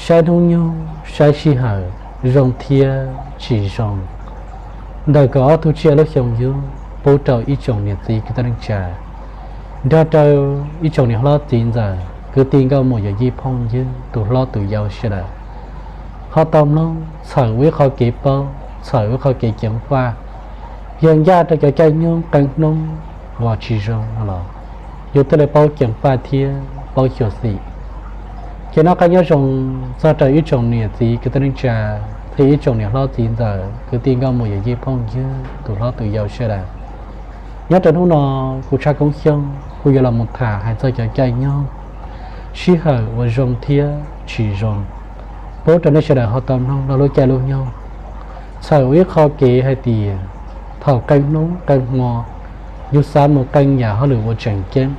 Saib hnub nyoog saib sij hawm zoo thiab tsis zoo, ntawm kaum ob tug tsiaj lub xyoo yug pub rau ib tsoom niam txiv kwv tij neej tsa, nrog rau ib tsoom niam hlob txiv ntxawm kwv tij nkauj muam yawm yij phooj ywg tus hlob tus yau sawv daws ho tau mloog txhawm ua ib qho kev paub, txhawm ua ib qho kev ceev faj, yog ncaj rau cov caij nyoog qee hnub uas tsis zoo no los yus thiaj li paub ceev faj thiab paub xyuam xim. Ces noj qab nyob zoo txog rau ib tsoom niam txiv kwv tij neej tsa thiab ib tsoom niam hlob txiv ntxawm kwv tij nkauj muam yawm yij phooj ywg tus hlob tus yau sawv daws. Nyob rau hnub no kuv Tshaj Koob Xyooj kuj yuav los mus tham hais txog cov caij nyoog sij hawm uas zoo thiab tsis zoo pub rau nej sawv daws ho tau mloog lub caij lub nyoog. Txhawm ua ib qho kev hais tias thaum qee hnub qee hmo yus xav mus qee yam hauj lwm uas tseem ceeb,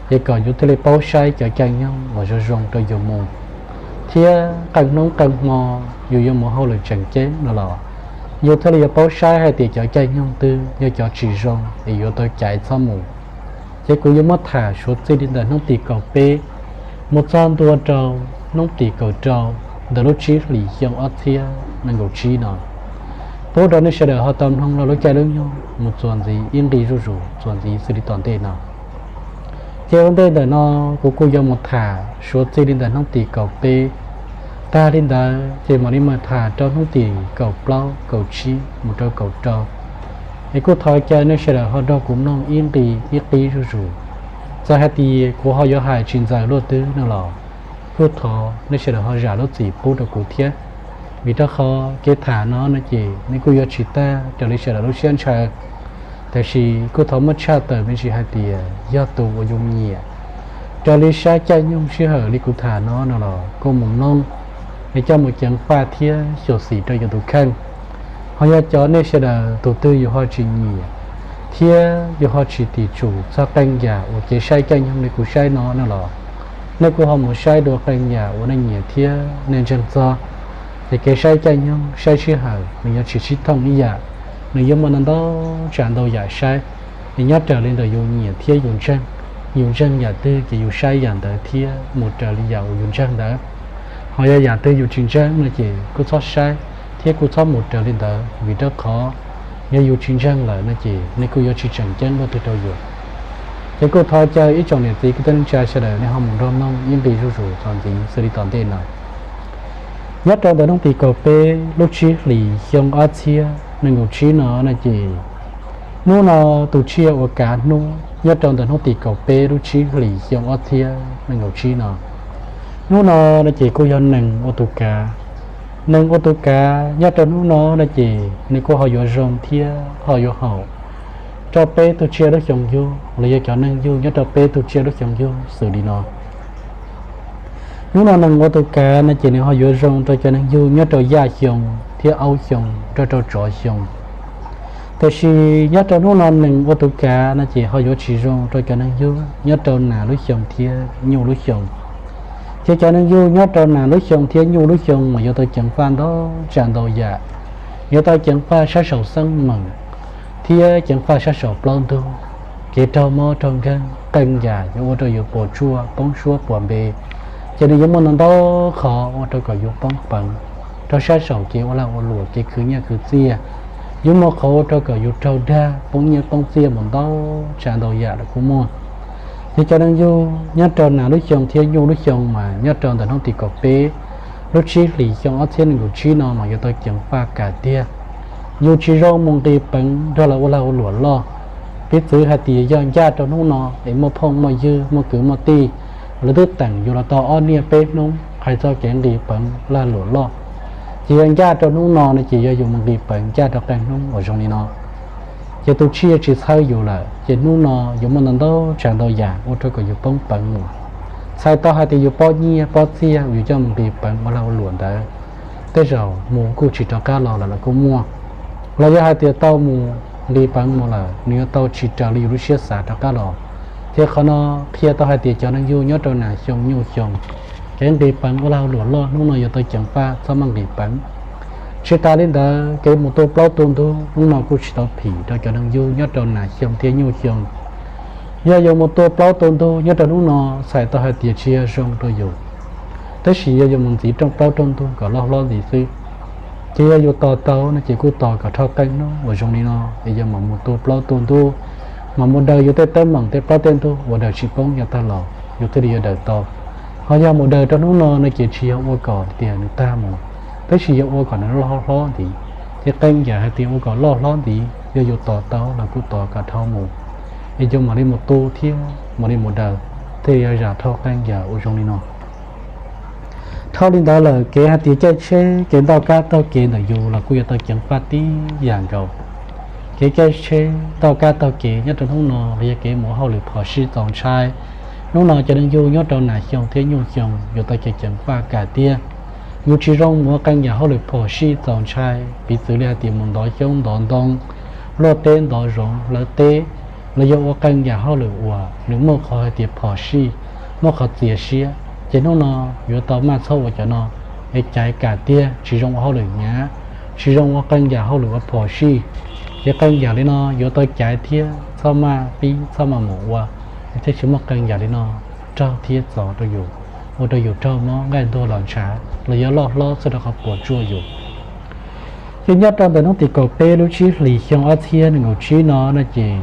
ces kom yus thiaj li paub saib cov caij nyoog uas zoo zoo rau yus mus, thiab qee hnub qee hmo yus yuav mus hauj lwm tseem ceeb no los yus thiaj li yuav paub saib hais tias cov caij nyoog twg yog cov tsis zoo es yuav tau caiv txhob mus. Ces kuv yuav muab tham suav txij li ntawm hnub tim kaum peb mus txog ntua rau hnub tim kaum rau ntawm lub tsib hlis xyoo ob txhiab nees nkaum tsib no, pub rau nej sawv daws ho tau mloog lub caij lub nyoog mus txuas ntxiv ib nqi zuj zus txuas ntxiv xws li tom ntej no. Ces ua ntej ntawm no kuv kuj yuav mus tham suav txij li ntawm hnub tim kaum peb tag li ntawd ces mam li mus tham rau hnub tim kaum plaub kaum tsib mus rau kaum rau. Es kuj thov caw nej sawv daws ho nrog kuv mloog ib nqi ib qib zuj zus. Txawm hais tias kuv ho yuav hais tsis ntxaws luaj twg no los kuj thov nej sawv daws ho zam lub txim pub rau kuv thiab, vim rau qhov kev tham no no ces nws kuj yuav tsis tag raws li sawv daws lub siab ntshaw. Tiam sis kuj thov muab tshaj tawm me ntsis hais tias yog tus uas yus nyiam raws li saib caij nyoog sij hawm li kuv tham no no los kuj mus mloog, es coj mus ceev faj thiab xyuam xim rau yus tus kheej. Ho yog cov nej sawv daws tus twg yus ho tsis nyiam thiab yus ho tsis tim tsum txog qee yam uas kev saib caij nyoog li kuv saib no no los nej kuj ho mus saib dua qee yam uas nej nyiam thiab nej ntseeg txog. Ces kev saib caij nyoog saib sij hawm nws yuav tsis sib thooj ib yam, nws yuav muaj ntau ntau tsav ntau yam saib. Es nyob raws li ntawm yus nyiam thiab yus ntseeg, yus ntseeg yam twg ces yus saib yam ntawd thiab mus raws li yam uas yus ntseeg ntawd. Ho yog yam twg yus tsis ntseeg no ces kuj txhob saib thiab kuj txhob mus raws li ntawd, vim rau qhov yog yus tsis ntseeg lawm no ces nws kuj yuav tsis tseem ceeb luaj twg rau yus. Ces kuj thov caw ib tsoom niam txiv kwv tij neej tsa sawv daws nej ho mus nrog mloog ib nqi zuj zus txuas ntxiv xws li tom ntej no. Nyob rau ntawm hnub tim kaum peb lub tsib hlis xyoo ob txhiab nees nkaum tsib no no ces hnub no tus tsiaj uas kav hnub nyob rau ntawm hnub tim kaum peb lub tsib hlis xyoo ob txhiab nees nkaum tsib no, hnub no no ces kuj yog nees ua tus kav. Nees ua tus kav nyob rau hnub no no ces nws kuj ho yuav zoo thiab ho yuav haum rau peb tug tsiaj lub xyoo yug los yog cov neeg yug nyob rau peb tug tsiaj lub xyoo yug xws li no. Hnub no nees ua tus kav no ces nws ho yuav zoo rau cov neeg yug nyob rau yaj xyoo thiab aub xyoo nrog rau tsov xyoo. Tiam sis nyob rau hnub no nees ua tus kav no ces ho yuav tsis zoo rau cov neeg yug nyob rau nas lub xyoo thiab nyuj lub xyoo. Ces cov neeg yug nyob rau nas lub xyoo thiab nyuj lub xyoo mas yuav tau ceev faj ntau tsav ntau yam, yuav tau ceev faj sab saum xeeb meem thiab ceev faj sab saum plaub ntug. Kev raug mob raug nkeeg qee yam yuav ua rau yus puas tsuaj poob suab puas npe, ces nws yuav muaj ntau ntau qhov ua rau kom yus poob peev rau sab saum kev ua lag ua luam kev khwv nyiaj khwv txiaj. Yuav muaj qhov ua rau kom yus raug dag poob nyiaj poob txiaj mus ntau tsav ntau yam los kuj muaj. Ces cov neeg yug nyob rau nas lub xyoo thiab nyuj lub xyoo mas nyob rau ntawm hnub tim kaum peb lub tsib hlis xyoo ob txhiab nees nkaum tsib no mas yuav tau ceev faj kam tiag. Yus tsis zoo mus nqis peev nrog lawv ua lag ua luam loj. Piv txwv hais tias yog ncaj rau hnub no es muaj phooj muaj ywg muaj kwv muaj tij, lawv twb teem yus los tau ob niaj peb hnub hais txog kev nqis peev lag luam loj. Ces yog ncaj rau hnub no no ces yog yus mus nqis peev ncaj rau qee hnub uas zoo li no, ces tus tsiaj tsis txhawb yus lawm ces hnub no yuav muaj ntau ntau tsav ntau yam ua rau kom yus poob peev mus. Txhais tau hais tias yus pob nyiaj pob txiaj uas yus coj mus nqis peev ua lag ua luam ntawd, tej zaum mus kuj tsis rov qab los lawm los kuj muaj. Los yog hais tias tau mus nqis peev mus lawm nws yuav tau tsis raws li yus lub siab xav rov qab los. Ces qhov no qhia tau hais tias cov neeg yug nyob rau nas xyoo nyuj xyoo, kev nqis peev ua lag ua luam loj hnub no yuav tau ceev faj txhob maj nqis peev. Tsis tas li ntawd kev mus tua plaub tua ntug hnub no kuj tsis tau phim rau cov neeg yug nyob rau nas xyoo thiab nyuj xyoo. Yog yus mus tua plaub tua ntug nyob rau hnub no txhais tau hais tias tsis yog zoo rau yus. Tab sis yog yus mus ntxiv rooj plaub rooj ntug kom loj hlob ntxiv xwb. Ces yog yus tos tau no ces kuj tos kom dhau qee hnub uas zoo li no es yus mam mus tu plaub tu ntug, mam mus daws yus tej teeb meem tej plaub tej ntug uas daws tsis poob yav tag los yus thiaj li yuav daws tau. Ho yog mus daws rau hnub no no ces tsis yog ua kom tias nws tag mus, tab sis yog ua kom nws loj hlob ntxiv. Ces qee yam hais tias ua kom loj hlob ntxiv yog yus tos tau los kuj tos kom dhau mus, es yus mam li mus tu thiab mam li mus daws, thiaj li yuav zam dhau qee yam uas zoo li no. Dhau li ntawd lawm kev hais tias caij tsheb kev ntoj kab taug kev ntawm yus los kuj yuav tau ceev faj tib yam nkaus. Kev caij tsheb ntoj kab taug kev nyob rau hnub no los yog kev mus ua hauj lwm phom sij txaus ntshai. Hnub no cov neeg yug nyob rau nas xyoo thiab nyuj xyoo yuav tau ceev ceev faj kam tiag. Yus tsis zoo mus ua qee yam hauj lwm phom sij txaus ntshai, piv txwv li hais tias mus ntov xyoob ntov ntoo, luaj teb ntov zoov hlawv teb, los yog ua qee yam hauj lwm uas nws muaj qhov hais tias phom sij, muaj qhov txias siab, ces hnub no yuav tau maj txhob ua cov no, es caiv kam tiag, tsis zoo ua hauj lwm hnyav, tsis zoo ua qee yam hauj lwm ua phom sij. Ces qee yam li no yuav tau caiv thiab txhob maj pib txhob maj mus ua, thiaj tsis muaj qee yam li no raug thiab txov rau yus, ua rau yus raug mob nqaij ntuag los ntshav los yog loj hlob txog rau qhov puas tsuaj yus. Ces nyob rau ntawm hnub tim kaum peb lub tsib hlis xyoo ob txhiab nees nkaum tsib no no ces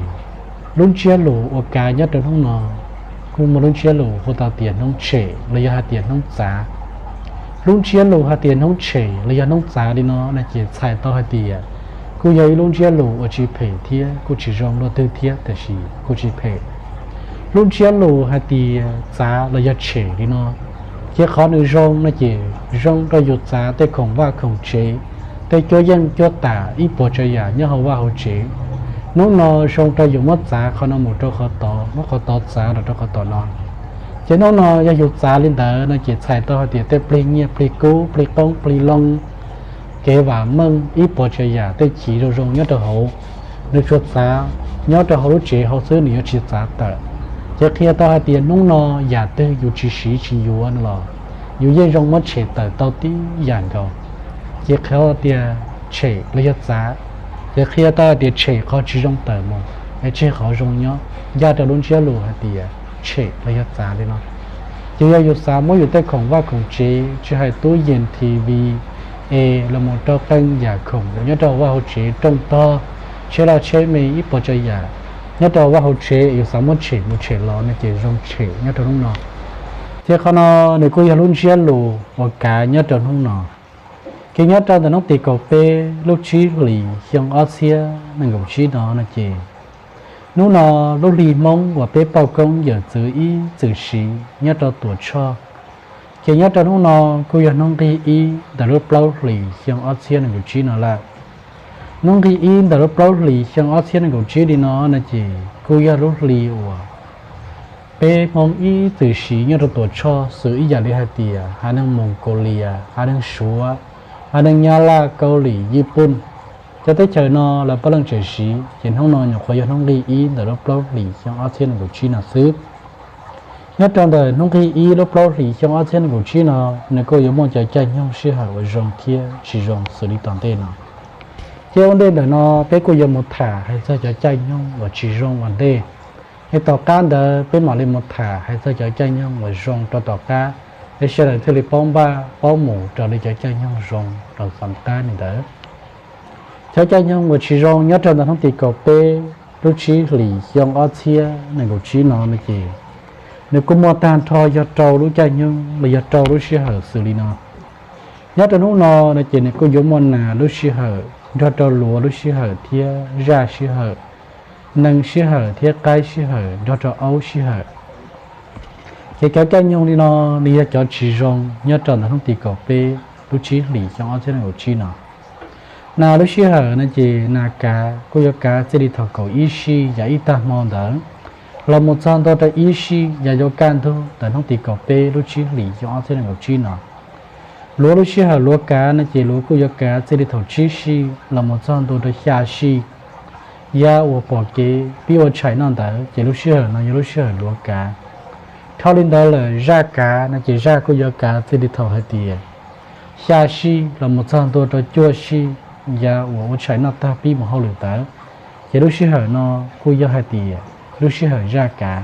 lub ntsiab lus uas kav nyob rau hnub no kuj muaj lub ntsiab lus hu tau tias hnub tshem los yog hais tias hnub txav. Lub ntsiab lus hais tias hnub tshem los yog hnub txav li no no ces txhais tau hais tias kuj yog ib lub ntsiab lus uas tsis phem thiab kuj tsis zoo luaj twg thiab, tiam sis kuj tsis phem. Lub ntsiab lus hais tias txav los yog tshem li no, ces qhov nws zoo no ces zoo rau yus txav tej khoom vaj khoom tsev, tej cuab yeej cuab tam ib puas tsav yam nyob hauv vaj hauv tsev. Hnub no zoo rau yus muab txav qhov no mus rau qhov tod, muab qhov tod txav los rau qhov tom no. Ces hnub no yog yus txav li ntawd no ces txhais tau hais tias tej plig nyiaj plig kub plig qoob plig loo, kev vam meej ib puas tsav yam tej chiv zoo zoo nyob rau hauv, nws tsuas txav nyob rau hauv lub tsev hauv xwb, nws yuav tsis txav tawm. Ces qhia tau hais tias hnub no yam twg yus tsis siv tsis yuav no los yus yeej zoo muab tshem tawm tau tib yam nkaus. Ces qhov tias tshem los yog txav, ces qhia tau hais tias tshem qhov tsis zoo tawm mus, es tseg qhov zoo nyob, ncaj rau lub ntsiab lus hais tias tshem los yog txav li no. Ces yog yus xav muab yus tej khoom vaj khoom tsev, tsis hais tub yees, T V, es los mus rau qee yam khoom uas nyob rau vaj hauv tsev, rooj tog, tsheb laj tsheb me ib puas tsav yam nyob rau vaj hauv tsev es yus xav muab tshem mus tshem los no ces zoo tshem nyob rau hnub no. Ces qhov no nws kuj yog lub ntsiab lus uas kav nyob rau hnub no. Ces nyob rau ntawm hnub tim kaum peb lub tsib hlis xyoo ob txhiab nees nkaum tsib no no ces hnub no lub hli Hmoob uas peb poj koob yawm txwv ib txwm siv nyob rau Tuam Tshoj. Ces nyob rau hnub no kuj yog hnub nqig ib ntawm lub plaub hlis xyoo ob txhiab nees nkaum tsib no lawm. Hnub nqig ib ntawm lub plaub hlis xyoo ob txhiab nees nkaum tsib li no no ces kuj yog lub hli uas peb Hmoob ib txwm siv nyob rau Tuam Tshoj xws ib yam li hais tias haiv neeg Moos Kaus Lias, haiv neeg Suav, haiv neeg Nyab Laj, Kaus Lim, Yij Pooj, cov teb chaws no lawv puav leej tseem siv. Ces hnub no nyuam qhuav yog hnub nqig ib ntawm lub plaub hlis xyoo ob txhiab nees nkaum tsib no xwb. Nyob rau ntawm hnub nqig ib lub plaub hlis xyoo ob txhiab nees nkaum tsib no, nws kuj yuav muaj cov caij nyoog sij hawm uas zoo thiab tsis zoo xws li tom ntej no. Ces ua ntej ntawm no peb kuj yuav mus tham hais txog cov caij nyoog uas tsis zoo ua ntej. Es tom qab ntawd peb mam li mus tham hais txog cov caij nyoog uas zoo rau tom qab, es sawv daws thiaj li paub npaj paub mus raws li cov caij nyoog zoo rau tom qab li ntawd. Cov caij nyoog uas tsis zoo nyob rau ntawm hnub tim kaum peb lub tsib hlis xyoo ob txhiab nees nkaum tsib no no ces nws kuj muaj tag nrho yog rau lub caij nyoog los yog rau lub sij hawm xws li no. Nyob rau hnub no no ces nws kuj yuav muaj nas lub sij hawm nrog rau luav lub sij hawm thiab zaj sij hawm, nees sij hawm thiab qaib sij hawm nrog rau aub sij hawm. Ces cov caij nyoog li no nws yog cov tsis zoo nyob rau ntawm hnub tim kaum peb lub tsib hlis xyoo ob txhiab nees nkaum tsib no. Nas lub sij hawm no ces nas kav kuj yuav kav txij li thaum kaum ib sij yav ib tag hmo ntawd los mus txog ntua rau ib sij yav yuav kaj ntug ntawm hnub tim kaum peb lub tsib hlis xyoo ob txhiab nees nkaum tsib no. Luav lub sij hawm luav kav no ces luav kuj yuav kav txij li thaum tsib sij los mus txog ntua rau xya sij yav uas pom kev pib ua tshais noj ntawd, ces lub sij hawm no yog lub sij hawm luav kav. Dhau li ntawd lawm zaj kav no ces zaj kuj yuav kav txij li thaum hais tias xya sij los mus txog ntua rau cuaj sij yav uas ua tshais noj tag pib mus hauj lwm ntawd, ces lub sij hawm no kuj yog hais tias lub sij hawm zaj kav.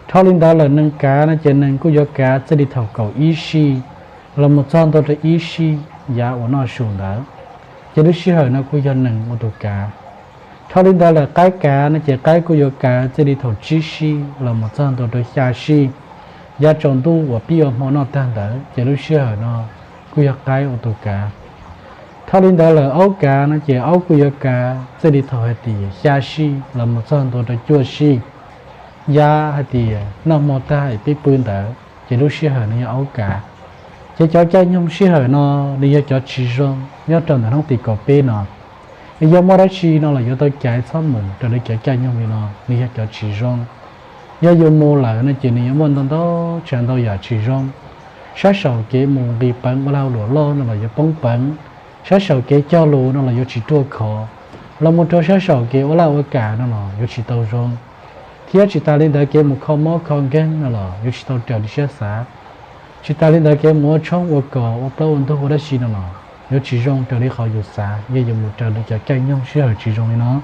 Dhau li ntawd lawm nees kav no ces nees kuj yuav kav txij li thaum kaum ib sij los mus txog ntua rau ib sij yav uas noj su ntawd, ces lub sij hawm no kuj yog nees ua tus kav. Dhau li ntawd lawm qaib kav no ces qaib kuj yuav kav txij li thaum tsib sij los mus txog ntua rau xya sij, yav tsaus ntuj uas pib ua hmo noj tag ntawd ces lub sij hawm no kuj yog qaib ua tus kav. Dhau li ntawd lawm aub kav no ces aub kuj yuav kav txij li thaum hais tias xya sij los mus txog ntua rau cuaj sij, yav hais tias noj hmo tag es pib pw ntawd ces lub sij hawm no yog aub kav. Ces cov caij nyoog sij hawm no nws yog cov tsis zoo nyob rau ntawm hnub tim kaum peb no. Es yog muaj dab tsi no los yuav tau caiv txhob mus raws li cov caij nyoog li no, nws yog cov tsis zoo. Yog yus mus lawm no ces nws yuav muaj ntau ntau tsav ntau yam tsis zoo. Sab saum kev mus nqis peev ua lag luam loj no los yuav poob peev, sab saum kev cog lus no los yuav tsis ruaj khov, los mus rau sab saum kev ua laj ua kam no los yuav tsis tau zoo. Thiab tsis tas li ntawd kev mus kho mob kho nkeeg no los yuav tsis tau raws li siab xav. Tsis tas li ntawd kev mus ua tshoob ua kos ua plaub ua ntug ua dab tsi no los yuav tsis zoo raws li qhov yus xav, yog yus mus raws li cov caij nyoog sij hawm tsis zoo li no,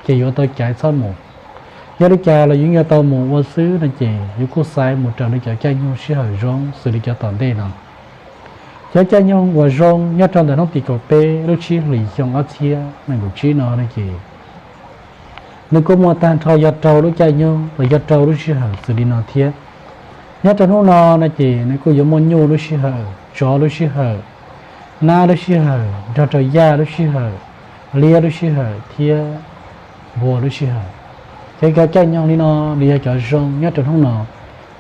ces yuav tau caiv txhob mus. Yog li cas los yus yuav tau mus ua xwb no ces yus kuj xaiv mus raws li cov caij nyoog sij hawm zoo xws li cov tom ntej no. Cov caij nyoog uas zoo nyob rau ntawm hnub tim kaum peb lub tsib hlis xyoo ob txhiab nees nkaum tsib no no ces nws kuj muaj tag nrho yog rau lub caij nyoog los yog rau lub sij hawm xws li no thiab. Nyob rau hnub no no ces nws kuj yuav muaj nyuj lub sij hawm, tsov lub sij hawm, nab lub sij hawm, nrog rau yaj lub sij hawm, liab lub sij hawm thiab npua lub sij hawm. Ces cov caij nyoog li no nws yog cov zoo nyob rau hnub no.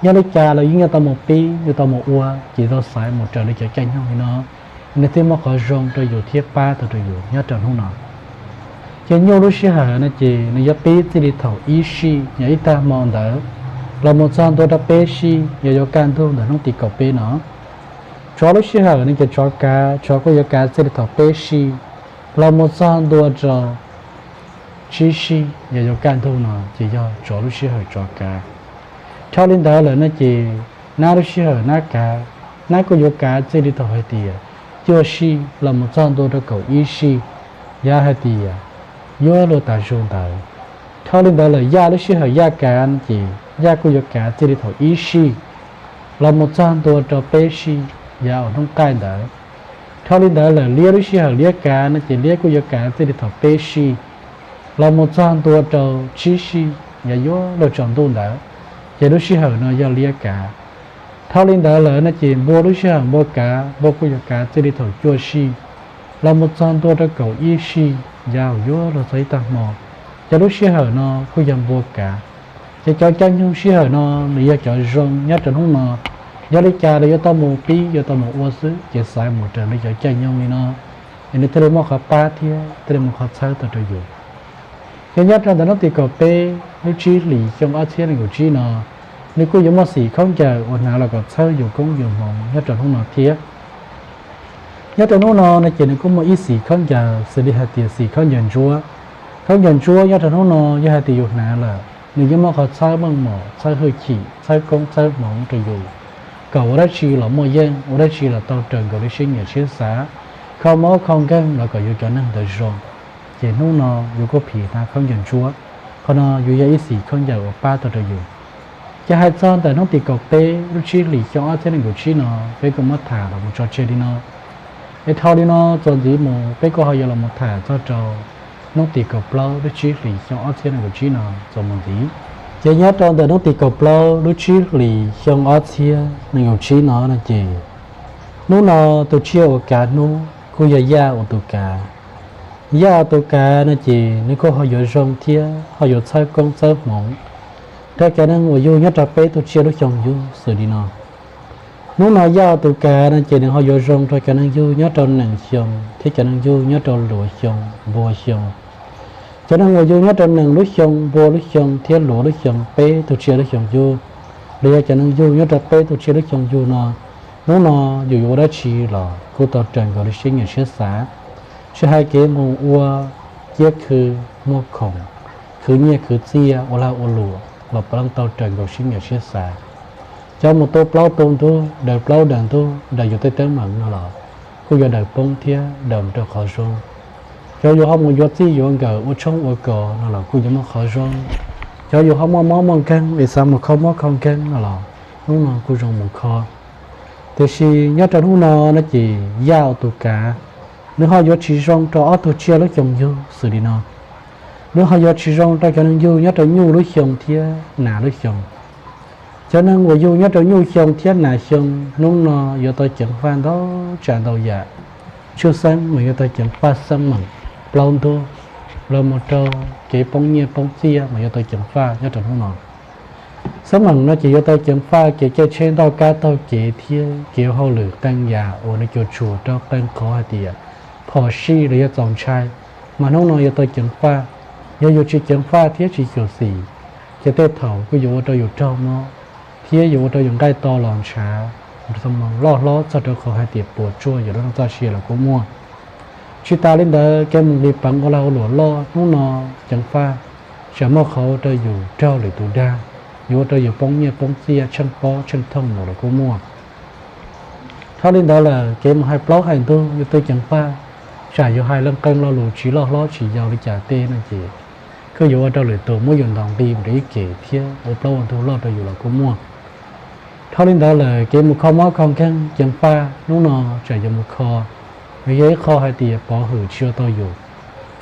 Yog li cas los yeej yuav tau mus pib, yuav tau mus ua, ces tau xaiv mus raws li cov caij nyoog li no, nws thiaj muaj qhov zoo rau yus thiab pab tau rau yus nyob rau hnub no. Ces nyuj lub sij hawm no ces nws yuav pib txij li thaum ib sij yog ib tag hmo ntawd los mus txog ntua rau peb sij yog yuav kaj ntug ntawm hnub tim kaum peb no. Tsov lub sij hawm no ces tsov kav, tsov kuj yuav kav txij li thaum peb sij los mus txog ntua rau tsib sij yog yuav kaj ntug no ces yog tsov lub sij hawm tsov kav. Dhau li ntawd lawm no ces nab lub sij hawm nab kav, nab kuj yuav kav txij li thaum hais tias cuaj sij los mus txog ntua rau kaum ib sij, yav hais tias yuav luag tas zug ntawd. Dhau li ntawd lawm yaj lub sij hawm yaj kav no ces yaj kuj yuav kav txij li thaum ib sij los mus txog ntua rau peb sij, yav uas hnub qaij ntawd. Dhau li ntawd lawm liab lub sij hawm liab kav no ces liab kuj yuav kav txij li thaum peb sij los mus txog ntua rau tsib sij, yav yuav luag tsaus ntuj ntawd, ces lub sij hawm no yog liab kav. Dhau li ntawd lawm no ces npua lub sij hawm npua kav, npua kuj yuav kav txij li thaum cuaj sij los mus txog ntua rau kaum ib sij, yav uas yuav luag txog ib tag hmo, ces lub sij hawm no kuj yog npua kav. Ces cov caij nyoog sij hawm no nws yog cov zoo nyob rau hnub no. Yog li cas los yuav tau mus pib, yuav tau mus ua xwb, ces xaiv mus raws li cov caij nyoog li no, es nws thiaj li muaj qhov pab thiab thiaj li muaj qhov txhawb tau rau yus. Ces nyob rau ntawm hnub tim kaum peb lub tsib hlis xyoo ob txhiab nees nkaum tsib no, nws kuj yuav muaj xim khaub ncaws uas hnav los kom txhawb yus koob yus hmoov nyob rau hnub no thiab. Nyob rau hnub no no ces nws kuj muaj ib xim khaub ncaws xws li hais tias xim khaub ncaws ntsuab. Khaub ncaws ntsuab nyob rau hnub no yog hais tias yus hnav lawm, nws yeej muaj qhov txhawb meej mom, txhawb hwj chim, txhawb koob txhawb hmoov rau yus, kom ua dab tsi los muaj yeej, ua dab tsi los tau raws nkaus li siab nyiam siab xav, kho mob kho nkeeg los kom yus cov neeg ntawd zoo. Ces hnub no yus kuj phim hnav khaub ncaws ntsuab, qhov no yus yog ib xim khaub ncaws uas pab tau rau yus. Ces hais txog ntawm hnub tim kaum peb lub tsib hlis xyoo ob txhiab nees nkaum tsib no, peb kuj muab tham los mus tso tseg li no. Es dhau li no txuas ntxiv mus peb kuj ho yuav los mus tham txog rau hnub tim kaum plaub lub tsib hlis xyoo ob txhiab nees nkaum tsib no txuas mus ntxiv. Ces nyob rau ntawm hnub tim kaum plaub lub tsib hlis xyoo ob txhiab nees nkaum tsib no no ces hnub no tus tsiaj uas kav hnub kuj yog yaj ua tus kav. Yaj ua tus kav no ces nws kuj ho yuav zoo thiab ho yuav txhawb koob txhawb hmoov rau cov neeg uas yug nyob rau peb tus tsiaj lub xyoo yug xws li no. Hnub no yaj ua tus kav no ces nws ho yuav zoo rau cov neeg yug nyob rau nees xyoo thiab cov neeg yug nyob rau luav xyoo, npua xyoo. Cov neeg uas yug nyob rau nees lub xyoo, npua lub xyoo thiab luav lub xyoo, peb tus tsiaj lub xyoo yug, los yog cov neeg yug nyob rau peb tus tsiaj lub xyoo yug no, hnub no yus yuav ua dab tsi los kuj tau raws nkaus li siab nyiam siab xav. Tsis hais kev mus ua ciab khw, muag khoom, khwv nyiaj khwv txiaj, ua lag ua luam los puav leej tau raws nkaus siab nyiam siab xav. Cov mus tu plaub tu ntug, daws plaub daws ntug, daws yus tej teeb meem no los kuj yuav daws poob thiab daws mus rau qhov zoo. Cov yus ho mus yuav txij yuav nkawm ua tshoob ua kos no los kuj yuav muaj qhov zoo. Cov yus ho muaj mob muaj nkeeg es xav mus kho mob kho nkeeg no los hnub no kuj zoo mus kho. Tiam sis nyob rau hnub no no ces Yaj ua tus kav, nws ho yuav tsis zoo rau ob tug tsiaj lub xyoo yug xws li no. Nws ho yuav tsis zoo rau cov neeg yug nyob rau nyuj lub xyoo thiab nas lub xyoo. Cov neeg uas yug nyob rau nyuj xyoo thiab nas xyoo hnub no yuav tau ceev faj ntau tsav ntau yam. Tshwj xeeb mas yuav tau ceev faj xeeb meem, plaub ntug, los mus rau kev poob nyiaj poob txiaj mas yuav tau ceev faj nyob rau hnub no. Xeeb meem no ces yuav tau ceev faj kev caij tsheb ntoj kab taug kev thiab kev ua hauj lwm qee yam uas nws cuam tshuam rau qee qhov hais tias phom sij los yog txaus ntshai, mas hnub no yuav tau ceev faj. Yog yus tsis ceev faj thiab tsis xyuam xim, ces tej thaum kuj yuav ua rau yus raug mob thiab yuav ua rau yus nqaij to los ntshav, loj hlob txog rau qhov hais tias puas tsuaj yus lub neej txoj sia los kuj muaj. Tsis tas li ntawd, kev mus nqis peev ua lag ua luam loj hnub no ceev faj, tsam muaj qhov ua rau yus raug lwm tus dag, yuav ua rau yus poob nyiaj poob txiaj, tsheej pob tsheej thooj mus los kuj muaj. Dhau li ntawd lawm, kev mus hais plaub hais ntug yuav tau ceev faj, tsam yus hais leej qee lo lus tsis loj hlob tsis yau li cas tej no ces kuj yuav ua rau lwm tus muab yus ntaus nqi mus rau ib kem thiab ua plaub ua ntug loj rau yus los kuj muaj. Dhau li ntawd lawm, kev mus kho mob kho nkeeg ceev faj hnub no, tsam yuav mus kho, nws yog ib qho hais tias pov hwm tsis ua tau yus.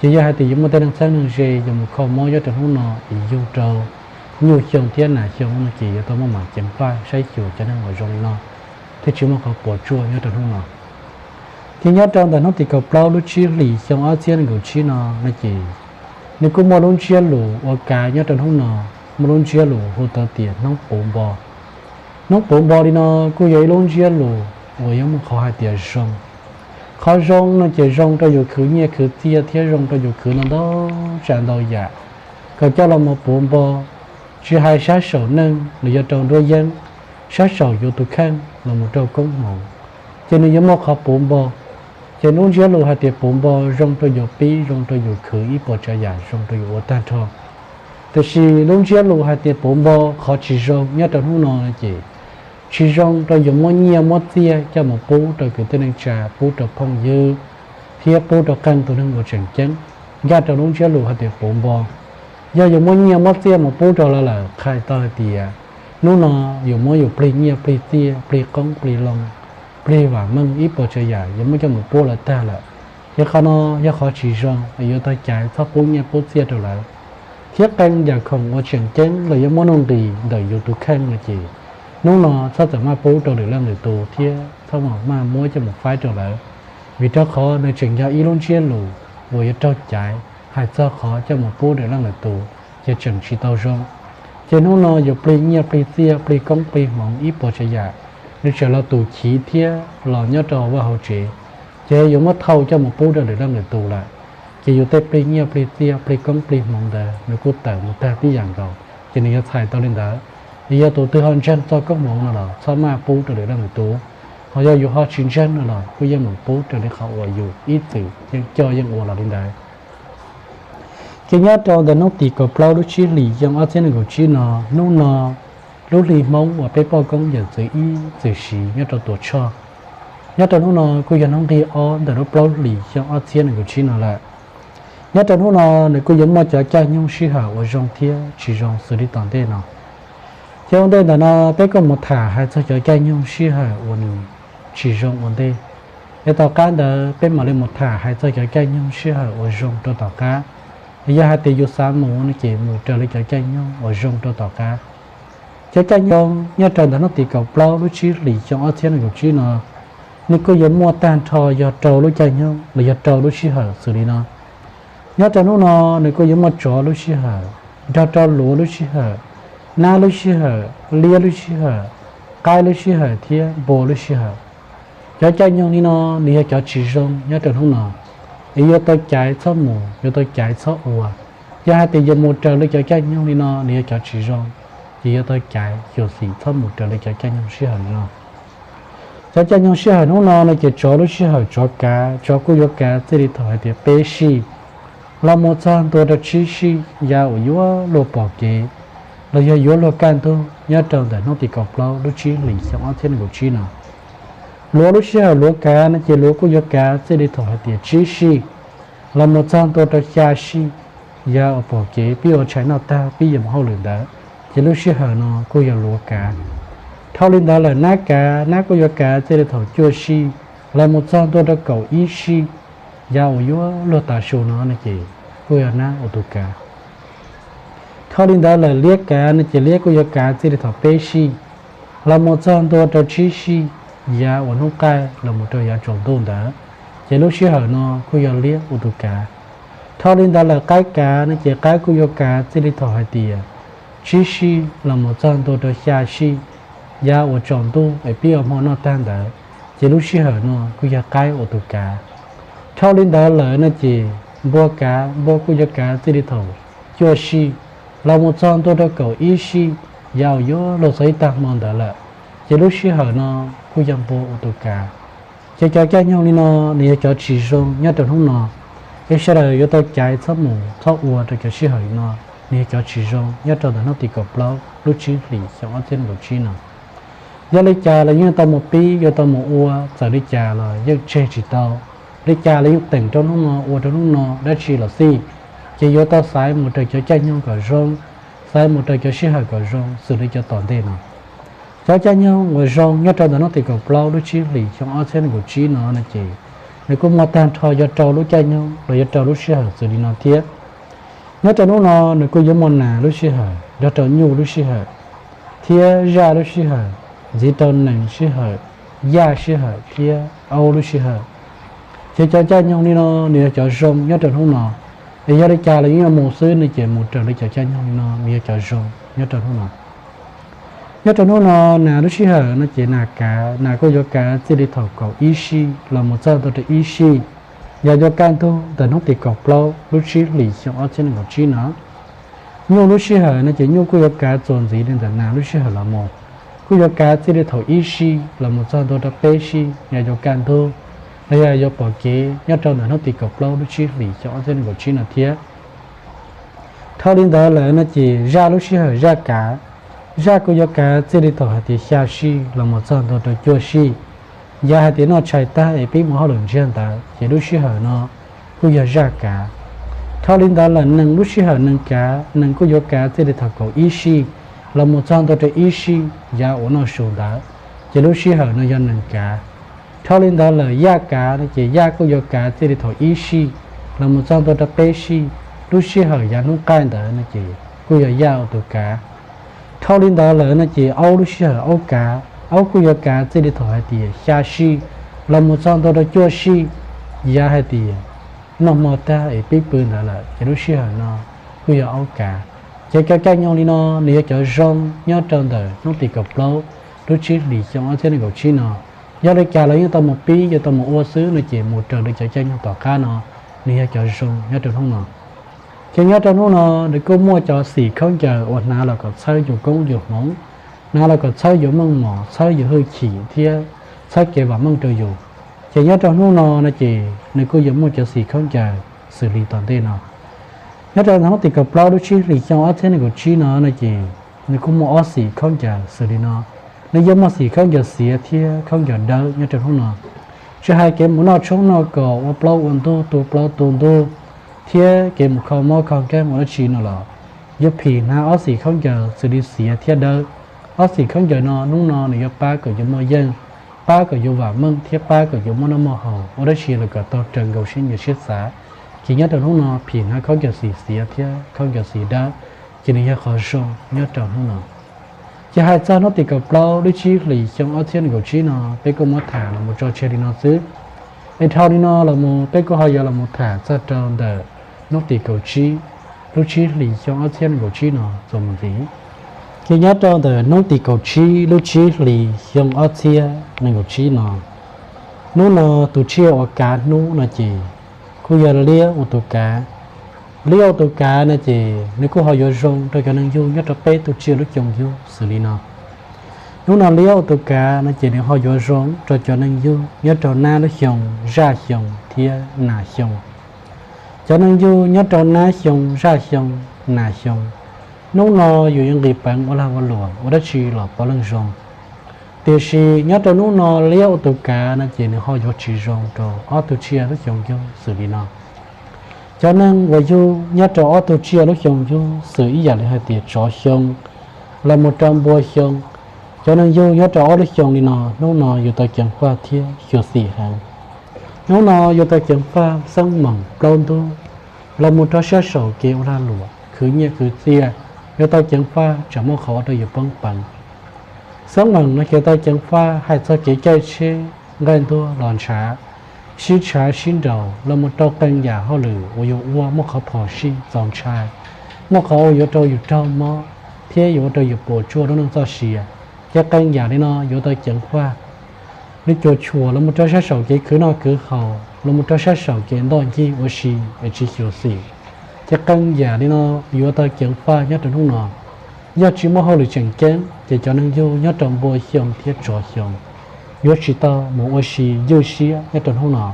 Ces yog hais tias yuav muaj tej neeg txheeb neeg ze yuav mus kho mob nyob rau hnub no es yug rau nyuj xyoo thiab nas xyoo no ces yuav tau muaj mam ceev faj saib xyuas cov neeg uas zoo li no thiaj tsis muaj qhov puas tsuaj nyob rau hnub no. Thiab nyob rau ntawm hnub tim kaum plaub lub tsib hlis xyoo ob txhiab nees nkaum tsib no no ces nws kuj muaj lub ntsiab lus ua kav nyob rau hnub no, muaj lub ntsiab lus hu tau tias hnub puv npo. Hnub puv npo li no kuj yog ib lub ntsiab lus uas yuav muaj qhov hais tias zoo. Qhov zoo no ces zoo rau yus khwv nyiaj khwv txiaj thiab zoo rau yus khwv ntau ntau tsav ntau yam kom coj los mus puv npo, tsis hais sab saum neej los yog rau nruab yeeb, sab saum yus tus kheej los mus rau koob hmoov, ces nws yuav muaj qhov puv npo. Ces lub ntsiab lus hais tias puv npo zoo rau yus pib, zoo rau yus khwv ib puas tsav yam, zoo rau yus ua tag nrho. Tiam sis lub ntsiab lus hais tias puv npo qhov tsis zoo nyob rau hnub no ces tsis zoo rau yus muab nyiaj muab txiaj coj mus pub rau kwv tij neej tsa, pub rau phooj ywg, thiab pub rau qee tus neeg uas tseem ceeb. Ncaj rau lub ntsiab lus hais tias puv npo, yog yus muab nyiaj muab txiaj mus pub rau lawv lawm, qhia tau hais tias hnub no yus muab yus plig nyiaj plig txiaj, plig qoob plig loo, plig vam meej ib puas tsav yam yuav muab coj mus pub lawv tag lawm. Ces qhov no yog qhov tsis zoo, yuav tau caiv txhob pub nyiaj pub txiaj rau lawv. Thiab qee yam khoom uas tseem ceeb los yuav muab nuj nqis ntawm yus tus kheej no ces hnub no txhob txawm maj pub rau lwm leej lwm tus thiab txhob maj muab coj mus faib rau lawv, vim rau qhov nws tseem yog ib lub ntsiab lus uas yuav raug caiv hais txog qhov coj mus pub lwm leej lwm tus, ces tseem tsis tau zoo. Ces hnub no yus plig nyiaj plig txiaj, plig koob plig hmoov ib puas tsav yam, nws tseem los tus chiv thiab los nyob rau hauv vaj hauv tsev, ces yuav muab thau coj mus pub rau lwm leej lwm tus lawm. Ces yus tej plig nyiaj plig txiaj, plig koob plig hmoov ntawd nws kuj tawm mus tag tib yam nkaus. Ces nws yuav txhais tau li ntawd, es yog tus twg ho ntseeg txoj koob hmoov no los txhob maj pub rau lwm leej lwm tus, ho yog yus ho tsis ntseeg no los kuj yeej meem pub raws li qhov uas yus ib txwm yeej coj yeej ua los li ntawd. Ces nyob rau ntawm hnub tim kaum plaub lub tsib hlis xyoo ob txhiab nees nkaum tsib no, hnub no lub hli Hmoob uas peb poj koob yawm txwv ib txwm siv nyob rau Tuam Tshoj, nyob rau hnub no kuj yog hnub nqig ob ntawm lub plaub hlis xyoo ob txhiab nees nkaum tsib no lawm. Nyob rau hnub no nws kuj yuav muaj cov caij nyoog sij hawm uas zoo thiab tsis zoo xws li tom ntej no. Ces ua ntej ntawm no peb kuj mus tham hais txog cov caij nyoog sij hawm uas nws tsis zoo ua ntej, es tom qab ntawd peb mam li mus tham hais txog cov caij nyoog sij hawm uas zoo rau tom qab. Yog hais tias yus xav mus no ces mus raws li cov caij nyoog uas zoo rau tom qab. Cov caij nyoog nyoog nyob rau ntawm hnub tim kaum plaub lub tsib hlis xyoo ob txhiab nees nkaum tsib no, nws kuj yuav muaj tag nrho yog rau lub caij nyoog los yog rau lub sij hawm xws li no. Nyob rau hnub no nws kuj yuav muaj tsov lub sij hawm, nrog rau luav lub sij hawm, nab lub sij hawm, liab lub sij hawm, qaib lub sij hawm thiab npua lub sij hawm. Cov caij nyoog li no nws yog cov tsis zoo nyob rau hnub no, es yuav tau caiv txhob mus, yuav tau caiv txhob ua. Yog hais tias yuav mus raws li cov caij nyoog li no nws yog cov tsis zoo, ces yuav tau caiv xyuam xim txhob mus raws li cov caij nyoog sij hawm li no. Cov caij nyoog sij hawm hnub no no ces tsov lub sij hawm tsov kav, tsov kuj yuav kav txij li thaum hais tias peb sij los mus txog ntua rau tsib sij, yav uas yuav luag pom kev los yog yuav luag kaj ntug nyob rau ntawm hnub tim kaum plaub lub tsib hlis xyoo ob txhiab nees nkaum tsib no. Luav lub sij hawm luav kav no ces luav kuj yuav kav txij li thaum hais tias tsib sij los mus txog ntua rau xya sij, yav uas pom kev pib ua tshais noj tag pib yuav mus hauj lwm ntawd, ces lub sij hawm no kuj yog luav kav. Dhau li ntawd lawm nab kav, nab kuj yuav kav txij li thaum cuaj sij los mus txog ntua rau kaum ib sij, yav uas yuav luag tav su no no ces kuj yog nab ua tus kav. Dhau li ntawd lawm liab kav no ces liab kuj yuav kav txij li thaum peb sij los mus txog ntua rau tsib sij, yav uas hnub qaij los mus rau yav tsaus ntuj ntawd, ces lub sij hawm no kuj yog liab ua tus kav. Dhau li ntawd lawm qaib kav no ces qaib kuj yuav kav txij li thaum hais tias tsib sij los mus txog ntua rau xya sij, yav uas tsaus ntuj es pib ua hmo noj tag ntawd, ces lub sij hawm no kuj yog qaib ua tus kav. Dhau li ntawd lawm no ces npua kav, npua kuj yuav kav txij li thaum cuaj sij los mus txog ntua rau kaum ib sij, yav uas yuav luag txog ib tag hmo ntawd lawm, ces lub sij hawm no kuj yog npua ua tus kav. Ces cov caij nyoog li no nws yog cov tsis zoo nyob rau hnub no, es sawv daws yuav tau caiv txhob mus txhob ua rau cov sij hawm li no, nws yog cov tsis zoo nyob rau ntawm hnub tim kaum plaub lub tsib hlis xyoo ob txhiab nees nkaum tsib no. Yog li cas los yeej tau mus pib, yuav tau mus ua, txawm li cas los yeej tseg tsis tau. Li cas los yeej teem rau hnub no ua rau hnub no dab tsi los xij, ces yuav tau xaiv mus raws cov caij nyoog kom zoo, xaiv mus raws cov sij hawm kom zoo xws li cov tom ntej no. Cov caij nyoog uas zoo nyob rau ntawm hnub tim kaum plaub lub tsib hlis xyoo ob txhiab nees nkaum tsib no no ces nws kuj muaj tag nrho yuav rau lub caij nyoog los yuav rau lub sij hawm xws li no thiab. Nyob rau hnub no nws kuj yuav muaj nas lub sij hawm, nrog rau nyuj lub sij hawm, thiab zaj lub sij hawm, ntxiv rau nees sij hawm, yaj sij hawm thiab aub lub sij hawm. Ces cov caij nyoog li no nws yog cov zoo nyob rau hnub no, es yog li cas los yeej yuav mus xwb no ces mus raws li cov caij nyoog li no nws yog cov zoo nyob rau hnub no. Nyob rau hnub no nas lub sij hawm no ces nas kav, nas kuj yuav kav txij li thaum kaum ib sij los mus txog ntua rau ib sij, yog yuav kaj ntug ntawm hnub tim kaum plaub lub tsib hlis xyoo ob txhiab nees nkaum tsib no. Nyuj lub sij hawm no ces nyuj kuj yuav kav txuas ntxiv li ntawm nas lub sij hawm los mus, kuj yuav kav txij li thaum ib sij los mus txog ntua rau peb sij yog yuav kaj ntug los yog yuav pom kev nyob rau ntawm hnub tim kaum plaub lub tsib hlis xyoo ob txhiab nees nkaum tsib no thiab. Dhau li ntawd lawm no ces zaj lub sij hawm zaj kav, zaj kuj yuav kav txij li thaum hais tias xya sij los mus txog ntua rau cuaj sij, yav hais tias noj tshais tag es pib mus hauj lwm ntsiag ntawd ces lub sij hawm no kuj yog zaj kav. Dhau li ntawd lawm nees lub sij hawm nees kav, nees kuj yuav kav txij li thaum kaum ib sij los mus txog ntua rau ib sij, yav uas noj su ntawd, ces lub sij hawm no yog nees kav. Dhau li ntawd lawm yaj kav no ces yaj kuj yuav kav txij li thaum ib sij los mus txog ntua rau peb sij, lub sij hawm yav hnub qaij ntawd no ces kuj yog yaj ua tus kav. Dhau li ntawd lawm no ces aub lub sij hawm aub kav, aub kuj yuav kav txij li thaum hais tias xya sij los mus txog ntua rau cuaj sij, yav hais tias noj hmo tag es pib pw ntawd lawm ces lub sij hawm no kuj yog aub kav. Ces cov caij nyoog li no nws yog cov zoo nyob rau ntawm hnub tim kaum plaub lub tsib hlis xyoo ob txhiab nees nkaum tsib no. Yog li cas los yeej tau mus pib, yuav tau mus ua xwb no ces mus raws li cov caij nyoog tom qab no nws yog cov zoo nyob rau hnub no. Ces nyob rau hnub no nws kuj muaj cov xim khaub ncaws uas hnav los kom txhawb yus koob yus hmoov, hnav los kom txhawb yus meej mom, txhawb yus hwj chim thiab txhawb kev vam meej rau yus. Ces nyob rau hnub no no ces nws kuj yuav muaj cov xim khaub ncaws xws li tom ntej no. Nyob rau hnub tim kaum plaub lub tsib hlis xyoo ob txhiab nees nkaum tsib no no ces nws kuj muaj ob xim khaub ncaws xws li no. Nws yuav muaj xim khaub ncaws xiav thiab khaub ncaws dawb nyob rau hnub no. Tsis hais kev mus noj tshoob noj kos, ua plaub ua ntug, tu plaub tu ntug, thiab kev mus kho mob kho nkeeg ua dab tsi no los yuav phim hnav ob xim khaub ncaws xws li xiav thiab dawb. Ob xim khaub ncaws no hnub no nws yuav pab kom yus muaj yeej, pab kom yus vam meej thiab pab kom yus muaj noj muaj haus, ua dab tsi los kom tau raws nkaus siab nyiam siab xav. Ces nyob rau hnub no phim hnav khaub ncaws xim xiav thiab khaub ncaws xim dawb, ces nws yog qhov zoo nyob rau hnub no. Ces hais txog hnub tim kaum plaub lub tsib hlis xyoo ob txhiab nees nkaum tsib no peb kuj muab tham los mus tso tseg li no xwb. Es dhau li no los mus peb kuj ho yuav los mus tham txog rau ntawm hnub tim kaum tsib lub tsib hlis xyoo ob txhiab nees nkaum tsib no txuas mus ntxiv. Ces nyob rau ntawm hnub tim kaum tsib lub tsib hlis xyoo ob txhiab nees nkaum tsib no, hnub no tus tsiaj uas kav hnub no ces kuj yog liab ua tus kav. Liab ua tus kav no ces nws kuj ho yuav zoo rau cov neeg yug nyob rau peb tug tsiaj lub xyoo yug xws li no. Hnub no liab ua tus kav no ces nws ho yuav zoo rau cov neeg yug nyob rau nab lub xyoo, zaj xyoo thiab nas xyoo. Cov neeg yug nyob rau nab xyoo, zaj xyoo, nas xyoo, hnub no yus yuav nqis peev ua lag ua luam ua dab tsi los puav leej zoo. Tiam sis nyob rau hnub no liab ua tus kav no ces nws ho yuav tsis zoo rau ob tug tsiaj lub xyoo yug xws li no. Cov neeg uas yug nyob rau ob tug tsiaj lub xyoo yug xws ib yam li hais tias tsov xyoo los mus rau npua xyoo, Cov neeg yug nyob rau ob lub xyoo li no, hnub no yuav tau ceev faj thiab xyuam xim heev. Hnub no yuav tau ceev faj xeeb meem plaub ntug los mus rau sab saum kev ua lag luam, khwv nyiaj khwv txiaj, yuav tau ceev faj tsam muaj qhov ua rau yus poob peev. Xeeb meem no yuav tau ceev faj hais txog kev caij tsheb, nqaij ntuag los ntshav, sib tshav sib nraus los mus rau qee yam hauj lwm uas yus ua muaj qhov phom sij txaus ntshai, muaj qhov uas yuav rau yus raug mob thiab yuav ua rau yus puas tsuaj lub neej txoj sia. Ces qee yam li no yuav tau ceev faj. Nws cuam tshuam los mus rau sab saum kev khwv noj khwv haus, los mus rau sab saum kev ntoj ncig ua si es tsis xyuam xim. Ces qee yam li no yuav tau ceev faj nyob rau hnub no. Yog tsis muaj hauj lwm tseem ceeb ces cov neeg yug nyob rau npua xyoo thiab tsov xyoo yuav tsis tau mus ua si ywj siab nyob rau hnub no,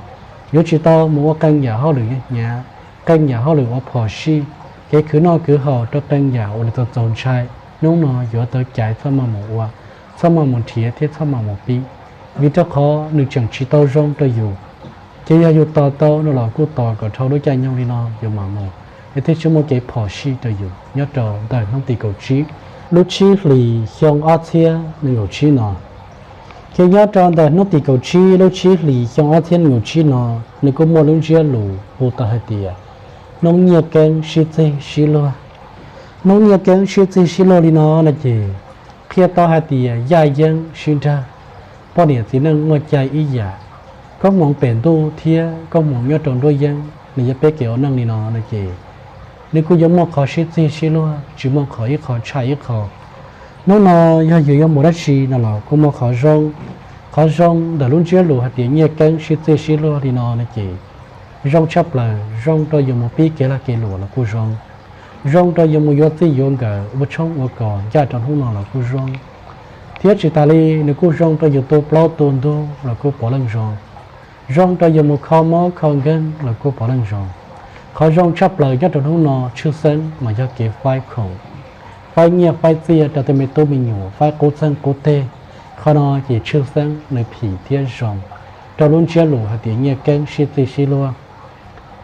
yuav tsis tau mus ua qee yam hauj lwm hnyav hnyav, qee yam hauj lwm uas phom sij, kev khwv noj khwv haus rau qee yam uas nws txaus txaus ntshai, hnub no yuav tau caiv txhob maj mus ua, txhob maj mus nrhiav thiab txhob maj mus pib, vim rau qhov nws tseem tsis tau zoo rau yus. Ces yog yus tos tau no los kuj tos kom dhau lub caij nyoog li no yus mam mus, es thiaj tsis muaj kev phom sij rau yus nyob rau ntawm hnub tim kaum tsib lub tsib hlis xyoo ob txhiab nees nkaum tsib no. Ces nyob rau ntawm hnub tim kaum tsib lub tsib hlis xyoo ob txhiab nees nkaum tsib no, nws kuj muaj lub ntsiab lus hu tau hais tias hnub nyiaj keeb sib txig sib luag. Hnub nyiaj keeb sib txig sib luag li no no ces qhia tau hais tias yaj yeeb sib nrag, poj niam txiv neej muaj cai ib yam, koob hmoov pem ntuj thiab koob hmoov nyob rau nruab yeeb nws yog peb kev ua neej li no no ces nws kuj yuav muaj qhov sib txig sib luag, tsis muaj qhov ib qho tshaj ib qho. Hnub no yog yus yuav mus dab tsi no los kuj muaj qhov zoo. Qhov zoo ntawm lub ntsiab lus hais tias nyiaj keeb sib txig sib luag li no no ces zoo tshaj plaws, zoo rau yus mus pib kev lag kev luam los kuj zoo, zoo rau yus mus yuav txij yuav nkawm ua tshoob ua kos ncaj rau hnub no los kuj zoo, thiab tsis tas li nws kuj zoo rau yus tu plaub tu ntug los kuj puav leej zoo, zoo rau yus mus kho mob kho nkeeg los kuj puav leej zoo. Qhov zoo tshaj plaws nyob rau hnub no tshwj xeeb mas yog kev faib khoom, faib nyiaj faib txiaj rau tej me tub me nyuam, faib qub txeeg qub teg. Qhov no ces tshwj xeeb nws phim thiab zoo rau lub ntsiab lus hais tias nyiaj keeb sib txig sib luag.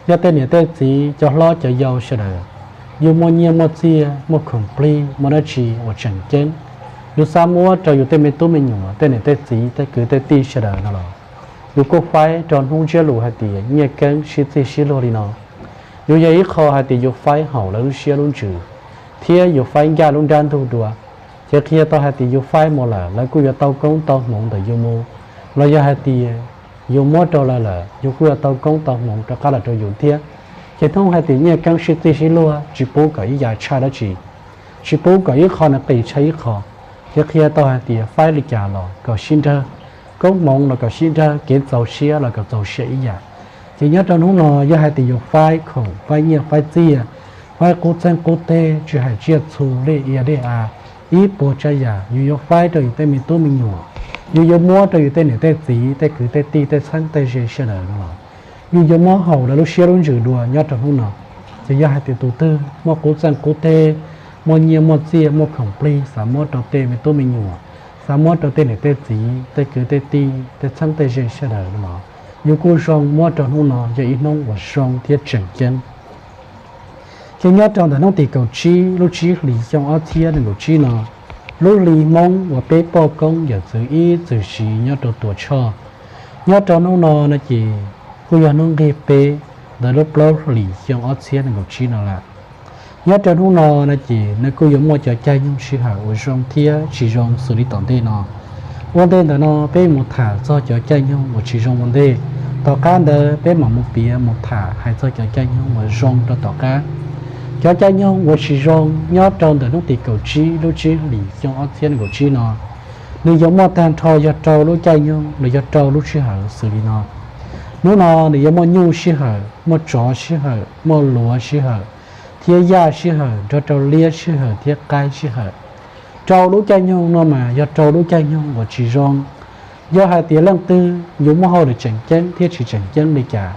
Yog tej niam tej txiv cov hlob cov yau sawv daws, yus muaj nyiaj muaj txiaj muaj khoom plig muaj dab tsi uas tseem ceeb, yus xav muab rau yus tej me tub me nyuam, tej niam tej txiv, tej kwv tej tij sawv daws no los yus kuj faib rau hnub ntsiab lus hais tias nyiaj keeb sib txig sib luag li no. Yus yog ib qho hais tias yus faib haum lawv lub siab lub ntsws thiab yus faib ncaj lub nrab ntug dua, ces qhia tau hais tias yus faib mus lawm lawv kuj yuav tau koob tau hmoov ntawm yus mus, los yog hais tias yus muab rau lawv lawm yus kuj yuav tau koob tau hmoov rov qab los rau yus thiab. Ces hnub hais tias nyiaj keeb sib txig sib luag tsis pub kom ib yam tshaj dab tsi, tsis pub kom ib qho nws qis tshaj ib qho, ces qhia tau hais tias faib li cas los kom sib nrag, koob hmoov los kom sib nrag, kev txaus siab los kom txaus siab ib yam. Ces nyob rau hnub no yog hais tias yus faib khoom, faib nyiaj faib txiaj, faib qub txeeg qub teg, tsis hais tsiaj txhu, dej ia dej av, ib puas tsav yam yus yuav faib rau yus tej me tub me nyuam, yus yuav muab rau yus tej niam tej txiv, tej kwv tej tij, tej txheeb tej ze sawv daws no los yus yuav muab haum lawv lub siab lub ntsws dua nyob rau hnub no. Ces yog hais tias tus twg muaj qub txeeg qub teg, muaj nyiaj muaj txiaj, muaj khoom plig xav muab rau tej me tub me nyuam, xav muab rau tej niam tej txiv, tej kwv tej tij, tej txheeb tej ze sawv daws no los yus kuj zoo muab rau hnub no, yog ib hnub uas zoo thiab tseem ceeb. Ces nyob rau ntawm hnub tim kaum tsib lub tsib hlis xyoo ob txhiab nees nkaum tsib no, lub hli Hmoob uas peb poj koob yawm txwv ib txwm siv nyob rau Tuam Tshoj, nyob rau hnub no no ces kuj yog hnub nqig peb ntawm lub plaub hlis xyoo ob txhiab nees nkaum tsib no lawm. Nyob rau hnub no no ces nws kuj yuav muaj cov caij nyoog sij hawm uas zoo thiab tsis zoo xws li tom ntej no. Ua ntej ntawm no peb mus tham txog cov caij nyoog uas tsis zoo ua ntej, tom qab ntawd peb mam mus piav mus tham hais txog cov caij nyoog uas zoo rau tom qab. Cov caij nyoog uas tsis zoo nyob rau ntawm hnub tim kaum tsib lub tsib hlis xyoo ob txhiab nees nkaum tsib no, nws yuav muaj tag nrho yog rau lub caij nyoog los yog rau lub sij hawm xws li no. Hnub no nws yuav muaj nyuj sij hawm, muaj tsov sij hawm, muaj luav sij hawm, thiab yaj sij hawm, nrog rau liab sij hawm thiab qaib sij hawm. Rau lub caij nyoog no mas yog rau lub caij nyoog uas tsis zoo. Yog hais tias leej twg yus muaj hauj lwm tseem ceeb thiab tsis tseem ceeb li cas,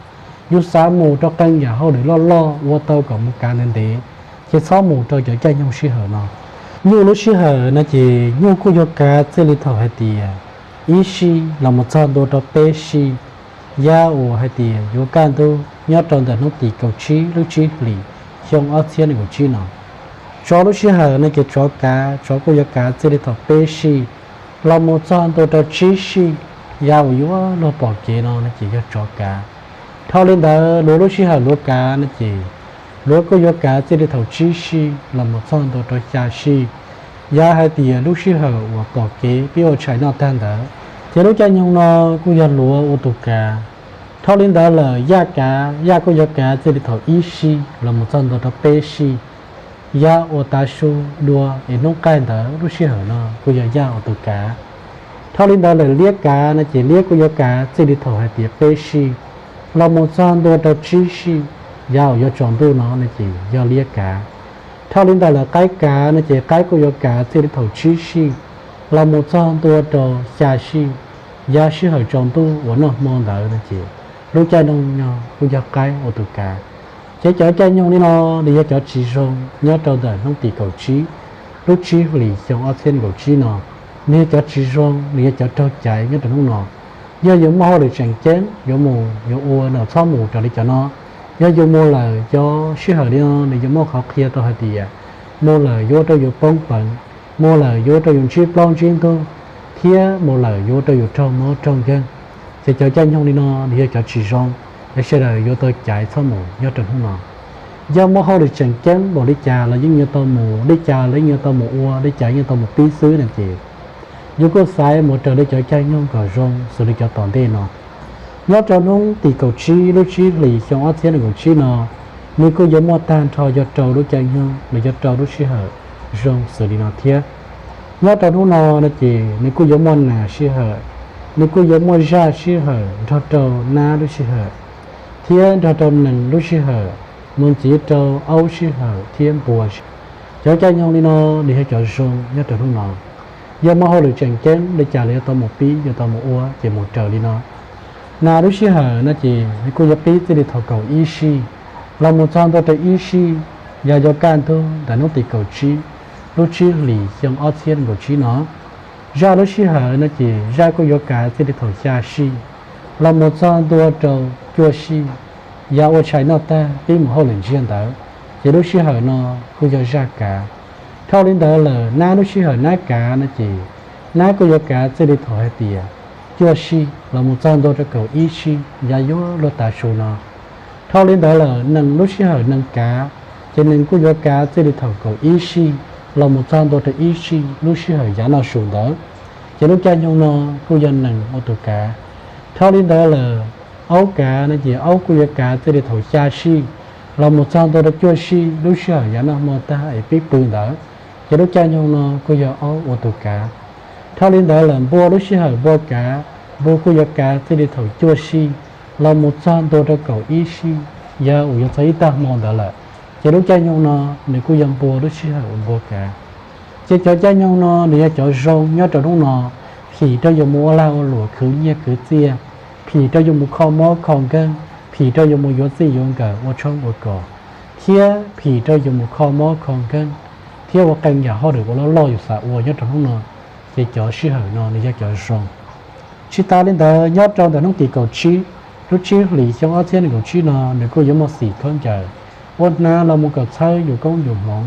yus xav mus rau qee yam hauj lwm loj loj ua tau kom mus kav ntev ntev, ces txhob mus rau cov caij nyoog sij hawm no. Nyuj lub sij hawm no ces nyuj kuj yuav kav txij li thaum hais tias ib sij los mus txog ntua rau peb sij, yam uas hais tias yuav kaj ntug nyob rau ntawm hnub tim kaum tsib lub tsib hlis xyoo ob txhiab nees nkaum tsib no. Tsov lub sij hawm no ces tsov kav, tsov kuj yuav kav txij li thaum peb sij los mus txog ntua rau tsib sij, yav uas yuav luag pom kev no no ces yog tsov kav. Dhau li ntawd luag lub sij hawm luav kav no ces luav kuj yuav kav txij li thaum tsib sij los mus txog ntua rau xya sij, yav hais tias lub sij hawm uas pom kev pib ua tshais noj tag ntawd. Ces lub caij nyoog no kuj yog luav ua tus kav. Dhau li ntawd lawm yaj kav, yaj kuj yuav kav txij li thaum ib sij los mus txog ntua rau peb sij, yav uas tav su dua es hnub qaij ntawd lub sij hawm no kuj yog yaj ua tus kav. Dhau li ntawd lawm liab kav no ces liab kuj yuav kav txij li thaum hais tias peb sij los mus txog ntua rau tsib sij, yav uas yuav tsaus ntuj no no ces yog liab kav. Dhau li ntawd lawm qaib kav no ces qaib kuj yuav kav txij li thaum tsib sij los mus txog ntua rau xya sij, yav sij hawm tsaus ntuj uas noj hmo ntawd no ces lub caij nyoog no kuj yog qaib ua tus kav. Ces cov caij nyoog li no nws yog cov tsis zoo nyob rau ntawm hnub tim kaum tsib, lub tsib hlis xyoo ob txhiab nees nkaum tsib no, nws yog cov tsis zoo, nws yog cov raug caiv nyob rau hnub no. Yog yus muaj hauj lwm tseem ceeb yuav mus yuav ua no txhob mus raws li cov no. Yog yus mus lawm cov sij hawm li no nws yuav muaj qhov qhia tau hais tias mus lawm yuav ua rau yus poob peev, mus lawm yuav ua rau yus ntsib plaub ntsib ntug, thiab mus lawm yuav ua rau yus raug mob raug nkeeg. Ces cov caij nyoog li no nws yog cov tsis zoo, es sawv daws yuav tau caiv txhob mus nyob rau hnub no. Yog muaj hauj lwm tseem ceeb npaum li cas los yeej yuav tau mus, li cas los yeej yuav tau mus ua, li cas yeej yuav tau mus pib xwb no ces yus kuj xaiv mus raws li cov caij nyoog kom zoo xws li cov tom ntej no. Nyob rau hnub tim kaum tsib lub tsib hlis xyoo ob txhiab nees nkaum tsib no, nws kuj yuav muaj tag nrho yog rau lub caij nyoog los yog rau lub sij hawm zoo xws li no thiab. Nyob rau hnub no no ces nws kuj yuav muaj nas sij hawm, nws kuj yuav muaj zaj sij hawm nrog rau nab lub sij hawm, thiab nrog rau nees lub sij hawm, mus ntxiv rau aub sij hawm thiab npua sij hawm. Cov caij nyoog li no nws yog cov zoo nyob rau hnub no. Yog muaj hauj lwm tseem ceeb li cas los yuav tau mus pib yuav tau mus ua ces mus raws li no. Nas lub sij hawm no ces nws kuj yuav pib txij li thaum kaum ib sij los mus txog ntua rau ib sij, yav yuav kaj ntug ntawm hnub tim kaum tsib lub tsib hlis xyoo ob txhiab nees nkaum tsib no. Zaj lub sij hawm no ces zaj kuj yuav kav txij li thaum xya sij los mus txog ntua rau cuaj sij, yav ua tshais noj tag pib mus hauj lwm ntsiag ntawd, ces lub sij hawm no kuj yog zaj kav. Dhau li ntawd lawm nab lub sij hawm nab kav no ces nab kuj yuav kav txij li thaum hais tias cuaj sij los mus txog ntua rau kaum ib sij yav yuav luag tav su no. Dhau li ntawd lawm nees lub sij hawm nees kav, ces nees kuj yuav kav txij li thaum kaum ib sij los mus txog ntua rau ib sij lub sij hawm yav noj su ntawd, ces lub caij nyoog no kuj yog nees ua tus kav. Dhau li ntawd lawm aub kav no ces aub kuj yuav kav txij li thaum xya sij los mus txog ntua rau cuaj sij lub sij hawm yav noj hmo tag es pib pw ntawd, ces lub caij nyoog no kuj yog aub ua tus kav. Dhau li ntawd lawm npua lub sij hawm npua kav, npua kuj yuav kav txij li thaum cuaj sij los mus txog ntua rau kaum ib sij, yav uas yuav txog ib tag hmo ntawd lawm, ces lub caij nyoog no nws kuj yog npua lub sij hawm uas npua kav. Ces cov caij nyoog no nws yog cov zoo nyob rau hnub no, phim rau yus mus ua lag ua luam khwv nyiaj khwv txiaj, phim rau yus mus kho mob kho nkeeg, phim rau yus mus yuav txij yuav nkawm ua tshoob ua kos, thiab phim rau yus mus kho mob kho nkeeg thiab ua qee yam hauj lwm uas loj loj yus xav ua nyob rau hnub no, ces cov sij hawm no nws yog cov zoo. Tsis tas li ntawd nyob rau ntawm hnub tim kaum tsib lub tsib hlis xyoo ob txhiab nees nkaum tsib no nws kuj yuav muaj xim khaub ncaws, ua hnav los mus kom txhawb yus koob yus hmoov,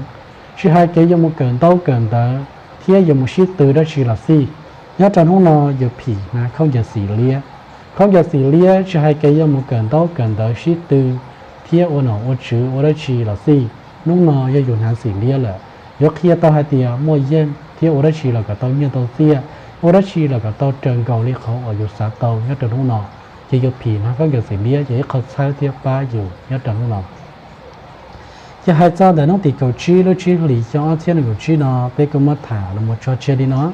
tsis hais kev yuav mus kawm ntaub kawm ntawv thiab yuav mus sib tw dab tsi los xij. Nyob rau hnub no yus phim hnav khaub ncaws xim liab. Khaub ncaws xim liab tsis hais kev yuav mus kawm ntaub kawm ntawv sib tw thiab ua nom ua tswv ua dab tsi los xij, hnub no yog yus hnav xim liab lawm, yuav qhia tau hais tias muaj yeej thiab ua dab tsi los kom tau nyiaj tau txiaj, ua dab tsi los kom tau raws nkaus li qhov uas yus xav tau nyob rau hnub no. Ces yus phim hnav khaub ncaws xim liab yog ib qho txhawb thiab pab yus nyob rau hnub no. Ces hais txog ntawm hnub tim kaum tsib lub tsib hlis xyoo ob txhiab nees nkaum tsib no peb kuj muab tham los mus tso tseg li no.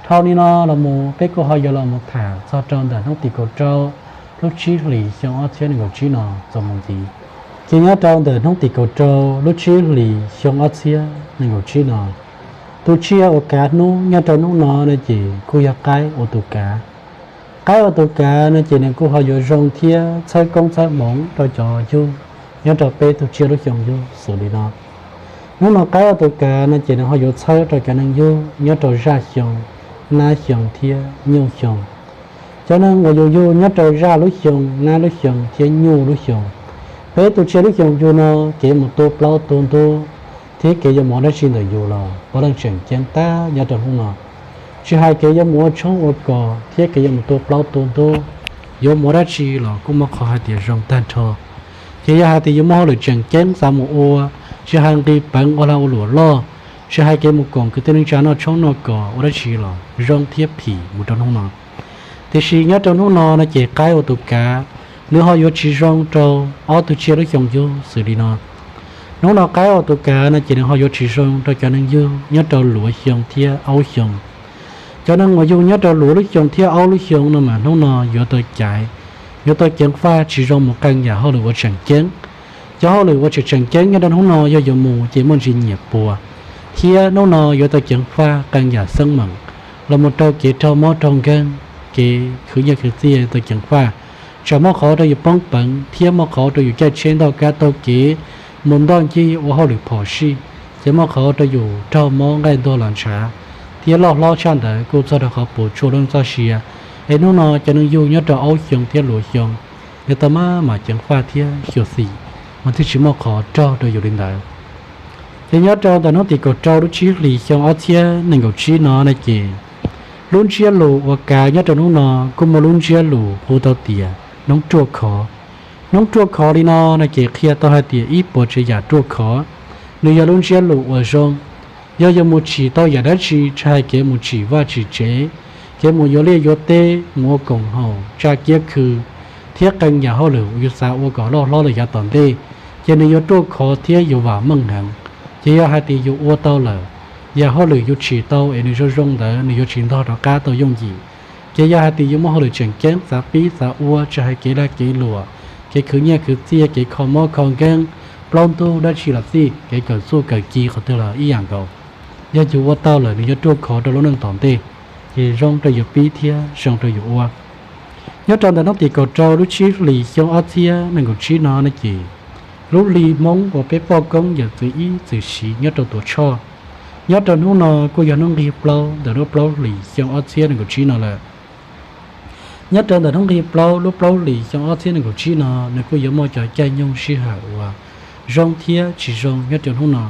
Dhau li no los mus peb kuj ho yuav los mus tham txog rau ntawm hnub tim kaum rau lub tsib hlis xyoo ob txhiab nees nkaum tsib no txuas mus ntxiv. Ces nyob rau ntawm hnub tim kaum rau lub tsib hlis xyoo ob txhiab nees nkaum tsib no, tus tsiaj uas kav hnub nyob rau hnub no no ces kuj yog qaib ua tus kav. Qaib ua tus kav no ces nws kuj ho yuav zoo thiab txhawb koob txhawb hmoov rau cov yug nyob rau peb tus tsiaj lub xyoo yug xws li no. Hnub no qaib ua tus kav no ces nws ho yuav txhawb rau cov neeg yug nyob rau zaj xyoo, nab xyoo thiab nyuj xyoo. Cov neeg uas yus yug nyob rau zaj lub xyoo, nab lub xyoo thiab nyuj lub xyoo, peb tus tsiaj lub xyoo yug no kev mus tu plaub tu ntug thiab kev yuav mus ua dab tsi ntawm yus los puav leej tseem ceeb tag nyob rau hnub no. Tsis hais kev yuav mus ua tshoob ua kos thiab kev yuav mus tua plaub tua ntug, yuav mus ua dab tsi los kuj muaj qhov hais tias zoo tag nrho. Ces yog hais tias yuav muaj hauj lwm tseem ceeb xav mus ua, tsis hais nqis peev ua lag ua luam loj, tsis hais kev mus koom kwv tij neej tsa noj tshoob noj kos ua dab tsi los zoo thiab phim mus rau hnub no. Tiam sis nyob rau hnub no no ces qaib ua tus kav, nws ho yuav tsis zoo rau ob tug tsiaj lub xyoo yug xws li no. Hnub no qaib ua tus kav no ces nws ho yuav tsis zoo rau cov neeg yug nyob rau luav xyoo thiab aub xyoo. Cov neeg uas yug nyob rau luav lub xyoo thiab aub lub xyoo no mas hnub no yuav tau caiv, yuav tau ceev faj tsis zoo mus qee yam hauj lwm uas tseem ceeb. Cov hauj lwm uas tseem tseem ceeb nyob rau hnub no yog yuav mus ces muaj ntsis nyiam puas, thiab hnub no yuav tau ceev faj qee yam xeeb meem, los mus rau kev raug mob raug nkeeg, kev khwv nyiaj khwv txiaj tau ceev faj. Tsam muaj qhov rau yus poob peev thiab muaj qhov rau yus caij tsheb ntoj kab taug kev mus ntoj ncig ua hauj lwm phom sij, ces muaj qhov rau yus raug mob nqaij ntuag los ntshav, thiab loj hlob tshaj ntawd kuj txog rau qhov puas tsuaj lub neej txoj sia. Es hnub no cov neeg yug nyob rau aub xyoo thiab luav xyoo yuav tau maj mam ceev faj thiab xyuam xim, mas thiaj tsis muaj qhov raug rau yus li ntawd. Ces nyob rau ntawm hnub tim kaum rau lub tsib hlis xyoo ob txhiab nees nkaum tsib no na ces, lub ntsiab lus uas kav nyob rau hnub no kuj muaj lub ntsiab lus hu tau tias hnub ruaj khov. Hnub ruaj khov li no no ces qhia tau hais tias ib puas tsav yam ruaj khov, nws yog lub ntsiab lus uas zoo. Yog yuav mus tsim tau yam dab tsi, tsis hais kev mus tsim vaj tsim tsev, kev mus yuav liaj yuav teb, mus ua koom haum tsa kiab khw, thiab qee yam hauj lwm uas yus xav ua kom loj hlob lawm yav tom ntej, ces nws yuav ruaj khov thiab yuav vam meej heev. Ces yog hais tias yus ua tau lawm, yam hauj lwm yus tsim tau es nws zoo zoo ntawd nws yuav tsis ntog rov qab tau yooj yim. Ces yog hais tias yus muaj hauj lwm tseem ceeb xav pib xav ua, tsis hais kev lag kev luam, kev khwv nyiaj khwv txiaj, kev kho mob kho nkeeg, plaub ntug dab tsi los xij, kev kawm txuj kawm ci qhov twg los ib yam nkaus, yog yus ua tau lawm nws yuav ruaj khov rau lub neej tom ntej, ces zoo rau yus pib thiab zoo rau yus ua. Nyob rau ntawm hnub tim kaum rau lub tsib hlis xyoo ob txhiab nees nkaum tsib no na ces, lub hli Hmoob uas peb poj koob yawm txwv ib txwm siv nyob rau Tuam Tshoj, nyob rau hnub no kuj yog hnub nqig plaub ntawm lub plaub hlis xyoo ob txhiab nees nkaum tsib no lawm. Nyob rau ntawm hnub nqig plaub lub plaub hlis xyoo ob txhiab nees nkaum tsib no, nws kuj yuav muaj cov caij nyoog sij hawm uas zoo thiab tsis zoo nyob rau hnub no.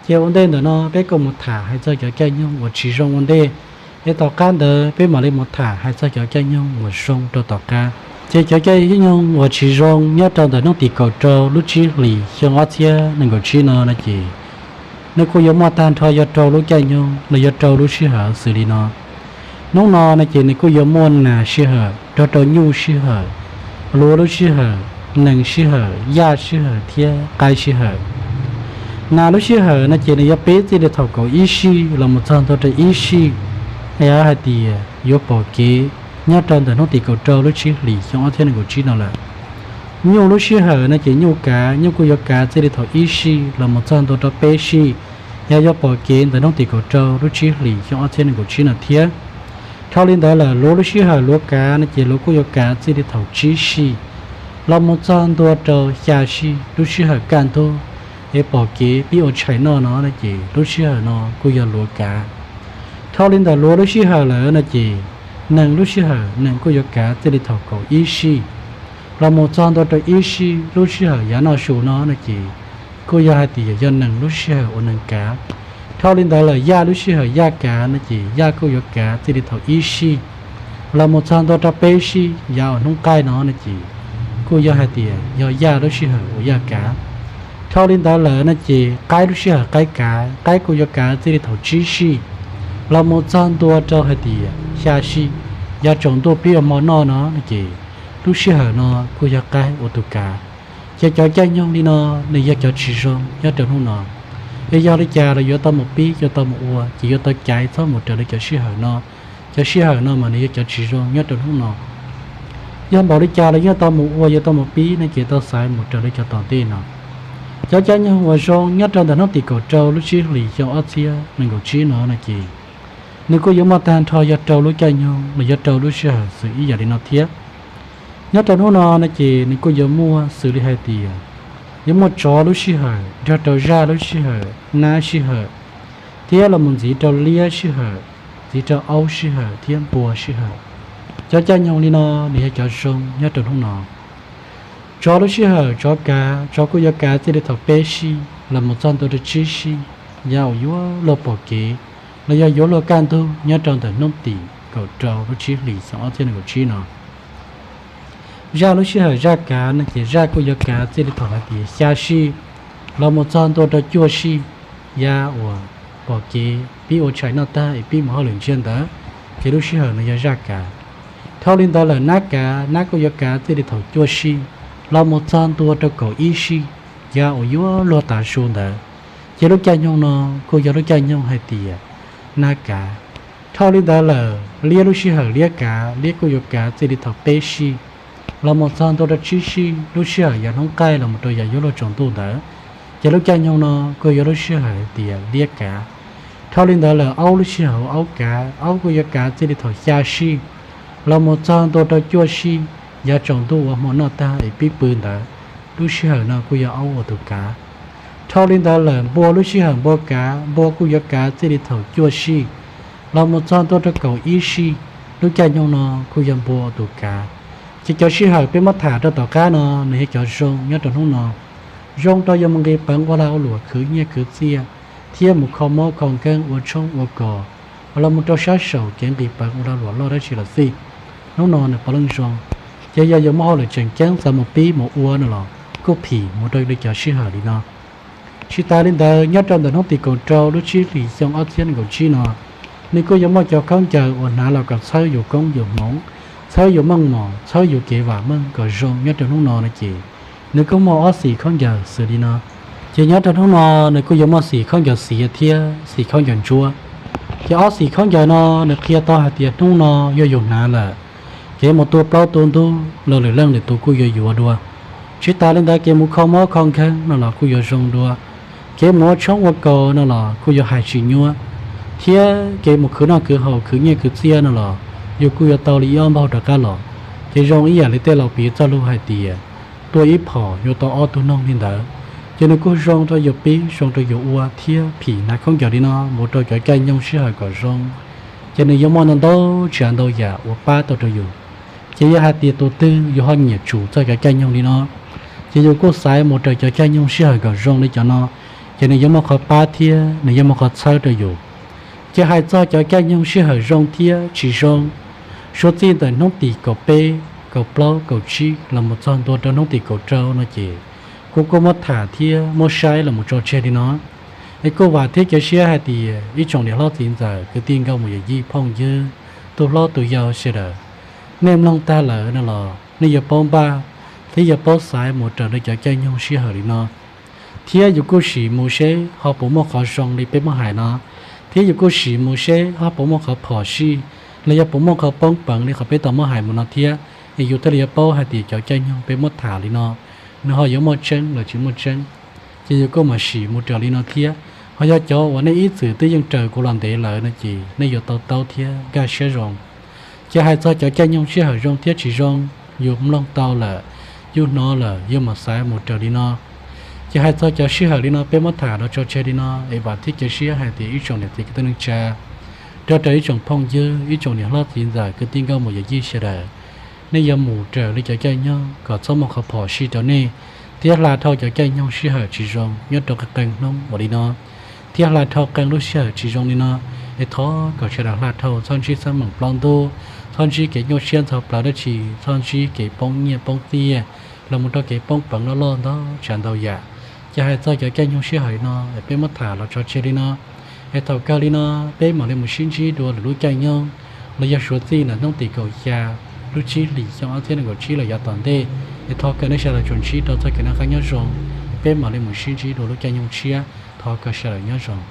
Ces ua ntej ntawm no peb kuj mus tham hais txog cov caij nyoog uas tsis zoo ua ntej, es tom qab ntawd peb mam li mus tham hais txog cov caij nyoog uas zoo rau tom qab. Ces cov caij nyoog uas tsis zoo nyob rau ntawm hnub tim kaum rau lub tsib hlis xyoo ob txhiab nees nkaum tsib no no ces, nws kuj yuav muaj tag nrho yog rau lub caij nyoog los yog rau lub sij hawm xws li no. Hnub no no ces nws kuj yuav muaj nas sij hawm, nrog rau nyuj sij hawm, luav lub sij hawm, nees sij hawm, yaj sij hawm thiab qaib sij hawm. Nas lub sij hawm no ces nws yuav pib txij li thaum kaum ib sij los mus txog ntua rau ib sij, yog hais tias yuav pom kev nyob rau ntawm hnub tim kaum rau lub tsib hlis xyoo ob txhiab nees nkaum tsib no lawm. Nyuj lub sij hawm no ces nyuj kav, nyuj kuj yuav kav txij li thaum ib sij los mus txog ntua rau peb sij, yog yuav pom kev ntawm hnub tim kaum rau lub tsib hlis xyoo ob txhiab nees nkaum tsib no thiab. Dhau li ntawd lawm luav lub sij hawm luav kav no ces luav kuj yuav kav txij li thaum tsib sij los mus txog ntua rau xya sij lub sij hawm kaj ntug, es pom kev pib ua tshais noj no no ces lub sij hawm no kuj yog luav kav. Dhau li ntawm luav lub sij hawm lawm no ces nees lub sij hawm nees kuj yuav kav txij li thaum kaum ib sij los mus txog ntua rau ib sij lub sij hawm yav noj su no no ces kuj yog hais tias yog nees lub sij hawm uas nees kav. Dhau li ntawd lawm yaj lub sij hawm yaj kav no ces yaj kuj yuav kav txij li thaum ib sij los mus txog ntua rau peb sij yav uas hnub qaij no no ces kuj yog hais tias yog yaj lub sij hawm uas yaj kav. Dhau li ntawd lawm no ces qaib lub sij hawm qaib kav, qaib kuj yuav kav txij li thaum tsib sij los mus txog ntua rau hais tias xya sij yav tsaus ntuj pib ua hmo noj no no ces lub sij hawm no kuj yog qaib ua tus kav. Ces cov caij nyoog li no nws yog cov tsis zoo nyob rau hnub no. Es yog li cas los yuav tau mus pib yuav tau mus ua ces yuav tau caiv txhob mus raws li cov sij hawm no. Cov sij hawm no mas nws yog cov tsis zoo nyob rau hnub no. Yog npaum li cas los yeej tau mus ua yuav tau mus pib no ces tau xaiv mus raws li cov tom ntej no. Cov caij nyoog uas zoo nyob rau ntawm hnub tim kaum rau lub tsib hlis xyoo ob txhiab nees nkaum tsib no no ces nws kuj yuav muaj tag nrho yog rau lub caij nyoog los yog rau lub sij hawm xws ib yam li no thiab. Nyob rau hnub no no ces nws kuj yuav muaj xws li hais tias yuav muaj tsov lub sij hawm, nrog rau zaj lub sij hawm, nab sij hawm, thiab los mus ntxiv rau liab sij hawm, ntxiv rau aub sij hawm thiab npua sij hawm. Cov caij nyoog li no nws yog cov zoo nyob rau hnub no. Tsov lub sij hawm tsov kav, tsov kuj yuav kav txij li thaum peb sij los mus txog ntua rau tsib sij, yav uas yuav luag pom kev los yog yuav luag kaj ntug nyob rau ntawm hnub tim kaum rau lub tsib hlis xyoo ob txhiab nees nkaum tsib no. Zaj lub sij hawm zaj kav no ces zaj kuj yuav kav txij li thaum hais tias xya sij los mus txog ntua rau cuaj sij, yav uas pom kev pib ua tshais noj tag es pib mus hauj lwm ntsia ntawd, ces lub sij hawm no yog zaj kav. Dhau li ntawd lawm nab kav, nab kuj yuav kav txij li thaum cuaj sij los mus txog ntua rau kaum ib sij, yav uas yuav luag tav su ntawd, ces lub caij nyoog no kuj yog lub caij nyoog hais tias nab kav. Dhau li ntawd lawm liab lub sij hawm liab kav, liab kuj yuav kav txij li thaum peb sij los mus txog ntua rau tsib sij, lub sij hawm yav hnub qaij los mus rau yav yuav luag tsaus ntuj ntawd, ces lub caij nyoog no kuj yog lub sij hawm hais tias liab kav. Dhau li ntawd lawm aub lub sij hawm aub kav, aub kuj yuav kav txij li thaum xya sij los mus txog ntua rau cuaj sij, yav tsaus ntuj ua hmo noj tag es pib pw ntawd, lub sij hawm no kuj yog aub ua tus kav. Dhau li ntawd lawm npua lub sij hawm npua kav, npua kuj yuav kav txij li thaum cuaj sij los mus txog ntua rau kaum ib sij, lub caij nyoog no kuj yog npua ua tus kav. Ces cov sij hawm peb muab tham rau tom qab no nws yog cov zoo nyob rau hnub no. Zoo rau yuav mus nqis peev ua lag ua luam khwv nyiaj khwv txiaj, thiab mus kho mob kho nkeeg ua tshoob ua kos, los mus rau sab saum kev nqis peev ua lag luam loj dab tsi los xij, hnub no nws puav leej zoo. Ces yog yuav muaj hauj lwm tseem ceeb xav mus pib mus ua no los kuj phim mus rau li cov sij hawm li no. Tsis tas li ntawd nyob rau ntawm hnub tim kaum rau lub tsib hlis xyoo ob txhiab nees nkaum tsib no, nws kuj yuav muaj cov khaub ncaws uas hnav los kom txhawb yus koob yus hmoov, txhawb yus meej mom, txhawb yus kev vam meej kom zoo nyob rau hnub no no ces nws kuj muaj ob xim khaub ncaws xws li no. Ces nyob rau hnub no nws kuj yuav muaj xim khaub ncaws xiav thiab xim khaub ncaws ntsuab. Ces ob xim khaub ncaws no nws qhia tau hais tias hnub no yog yus hnav lawm, kev mus tua plaub tua ntug los lwm leej lwm tus kuj yuav yuav dua. Tsis tas li ntawd kev mus kho mob kho nkeeg no los kuj yuav zoo dua. Kev mus ua tshoob ua kos no los kuj yuav hais tsis nyuaj, thiab kev mus khwv noj khwv haus khwv nyiaj khwv txiaj no los yus kuj yuav tau li ib ob npaug rov qab los. Ces zoo ib yam li tej laus piv txoj lus hais tias tuaj ib phom yuav tau ob tug noog li ntawd. Ces nws kuj zoo rau yus pib, zoo rau yus ua thiab phim hnav khaub ncaws li no mus rau cov caij nyoog sij hawm kom zoo. Ces nws yuav muaj ntau ntau tsav ntau yam uas pab tau rau yus. Ces yog hais tias tus twg yus ho nyiam tsum txog cov caij nyoog li no, ces yus kuj xaiv mus raws cov caij nyoog sij hawm kom zoo li cov no, ces nws yuav muaj qhov pab thiab nws yuav muaj qhov txhawb rau yus. Ces hais txog cov caij nyoog sij hawm zoo thiab tsis zoo, suav txij ntawm hnub tim kaum peb, kaum plaub, kaum tsib los mus txog ntua rau hnub tim kaum rau no ces kuv kuj muab tham thiab muab saib los mus tso tseg li no. Es kuj vam thiab cia siab hais tias ib tsoom niam hlob txiv ntxawm kwv tij nkauj muam yawm yij phooj ywg, tus hlob tus yau sawv daws, nej mloog tag lawm no los nej yuav paub npaj thiab yuav paub xaiv mus raws li cov caij nyoog sij hawm li no. Thiab yus kuj sim mus seb ho puas muaj qhov zoo li peb muab hais no, thiab yus kuj sim mus seb ho puas muaj qhov phom sij los yog puas muaj qhov poob peev li qhov peb tau muab hais mus no thiab, es yus thiaj li yuav paub hais tias cov caij nyoog peb muab tham li no, nws ho yuav muaj tseeb los tsis muaj tseeb. Ces yus kuj mam sim mus raws li no thiab. Ho yog cov uas nej ib txwm twb yeej raws kuv los ntev lawm no ces nej yuav tau taub thiab nkag siab zoo. Ces hais txog cov caij nyoog sij hawm zoo thiab tsis zoo, yus mloog tau lawm, yus hnov lawm yuav mam xaiv mus raws li no. Ces hais txog cov sij hawm li no peb muab tham los tso tseg li no es vam thiab cia siab hais tias ib tsoom niam txiv kwv tij neej tsa, rau rau ib tsoom phooj ywg, ib tsoom niam hlob txiv ntxawm kwv tij nkauj muam yawm yij sawv daws, nej yuav mus raws li cov caij nyoog kom txhob muaj qhov phom sij rau nej, thiab hla dhau cov caij nyoog sij hawm tsis zoo nyob rau qee qee hnub uas li no, thiab hla dhau qee lub sij hawm tsis zoo li no. Es thov kom sawv daws hla dhau, txhob ntsib xab meem plaub ntug, txhob ntsib kev nyuaj siab ntxhov plawv dab tsi, txhob ntsib kev poob nyiaj poob txiaj, los mus rau kev poob peev loj loj ntau tsav ntau yam. Ces hais txog cov caij nyoog sij hawm li no es peb muab tham los tso tseg li no. Es thaum kawg li no peb mam li mus sib ntsib dua lwm lub caij nyoog, los yog suav txij ntawm hnub tim kaum xya lub tsib hlis xyoo ob txhiab nees nkaum tsib los yav tom ntej. Es thov kom nej sawv daws tsuas ntsib rau txoj kev noj qab nyob zoo, es peb mam li mus sib ntsib dua lub caij nyoog tshiab. Thov kom sawv daws nyob zoo.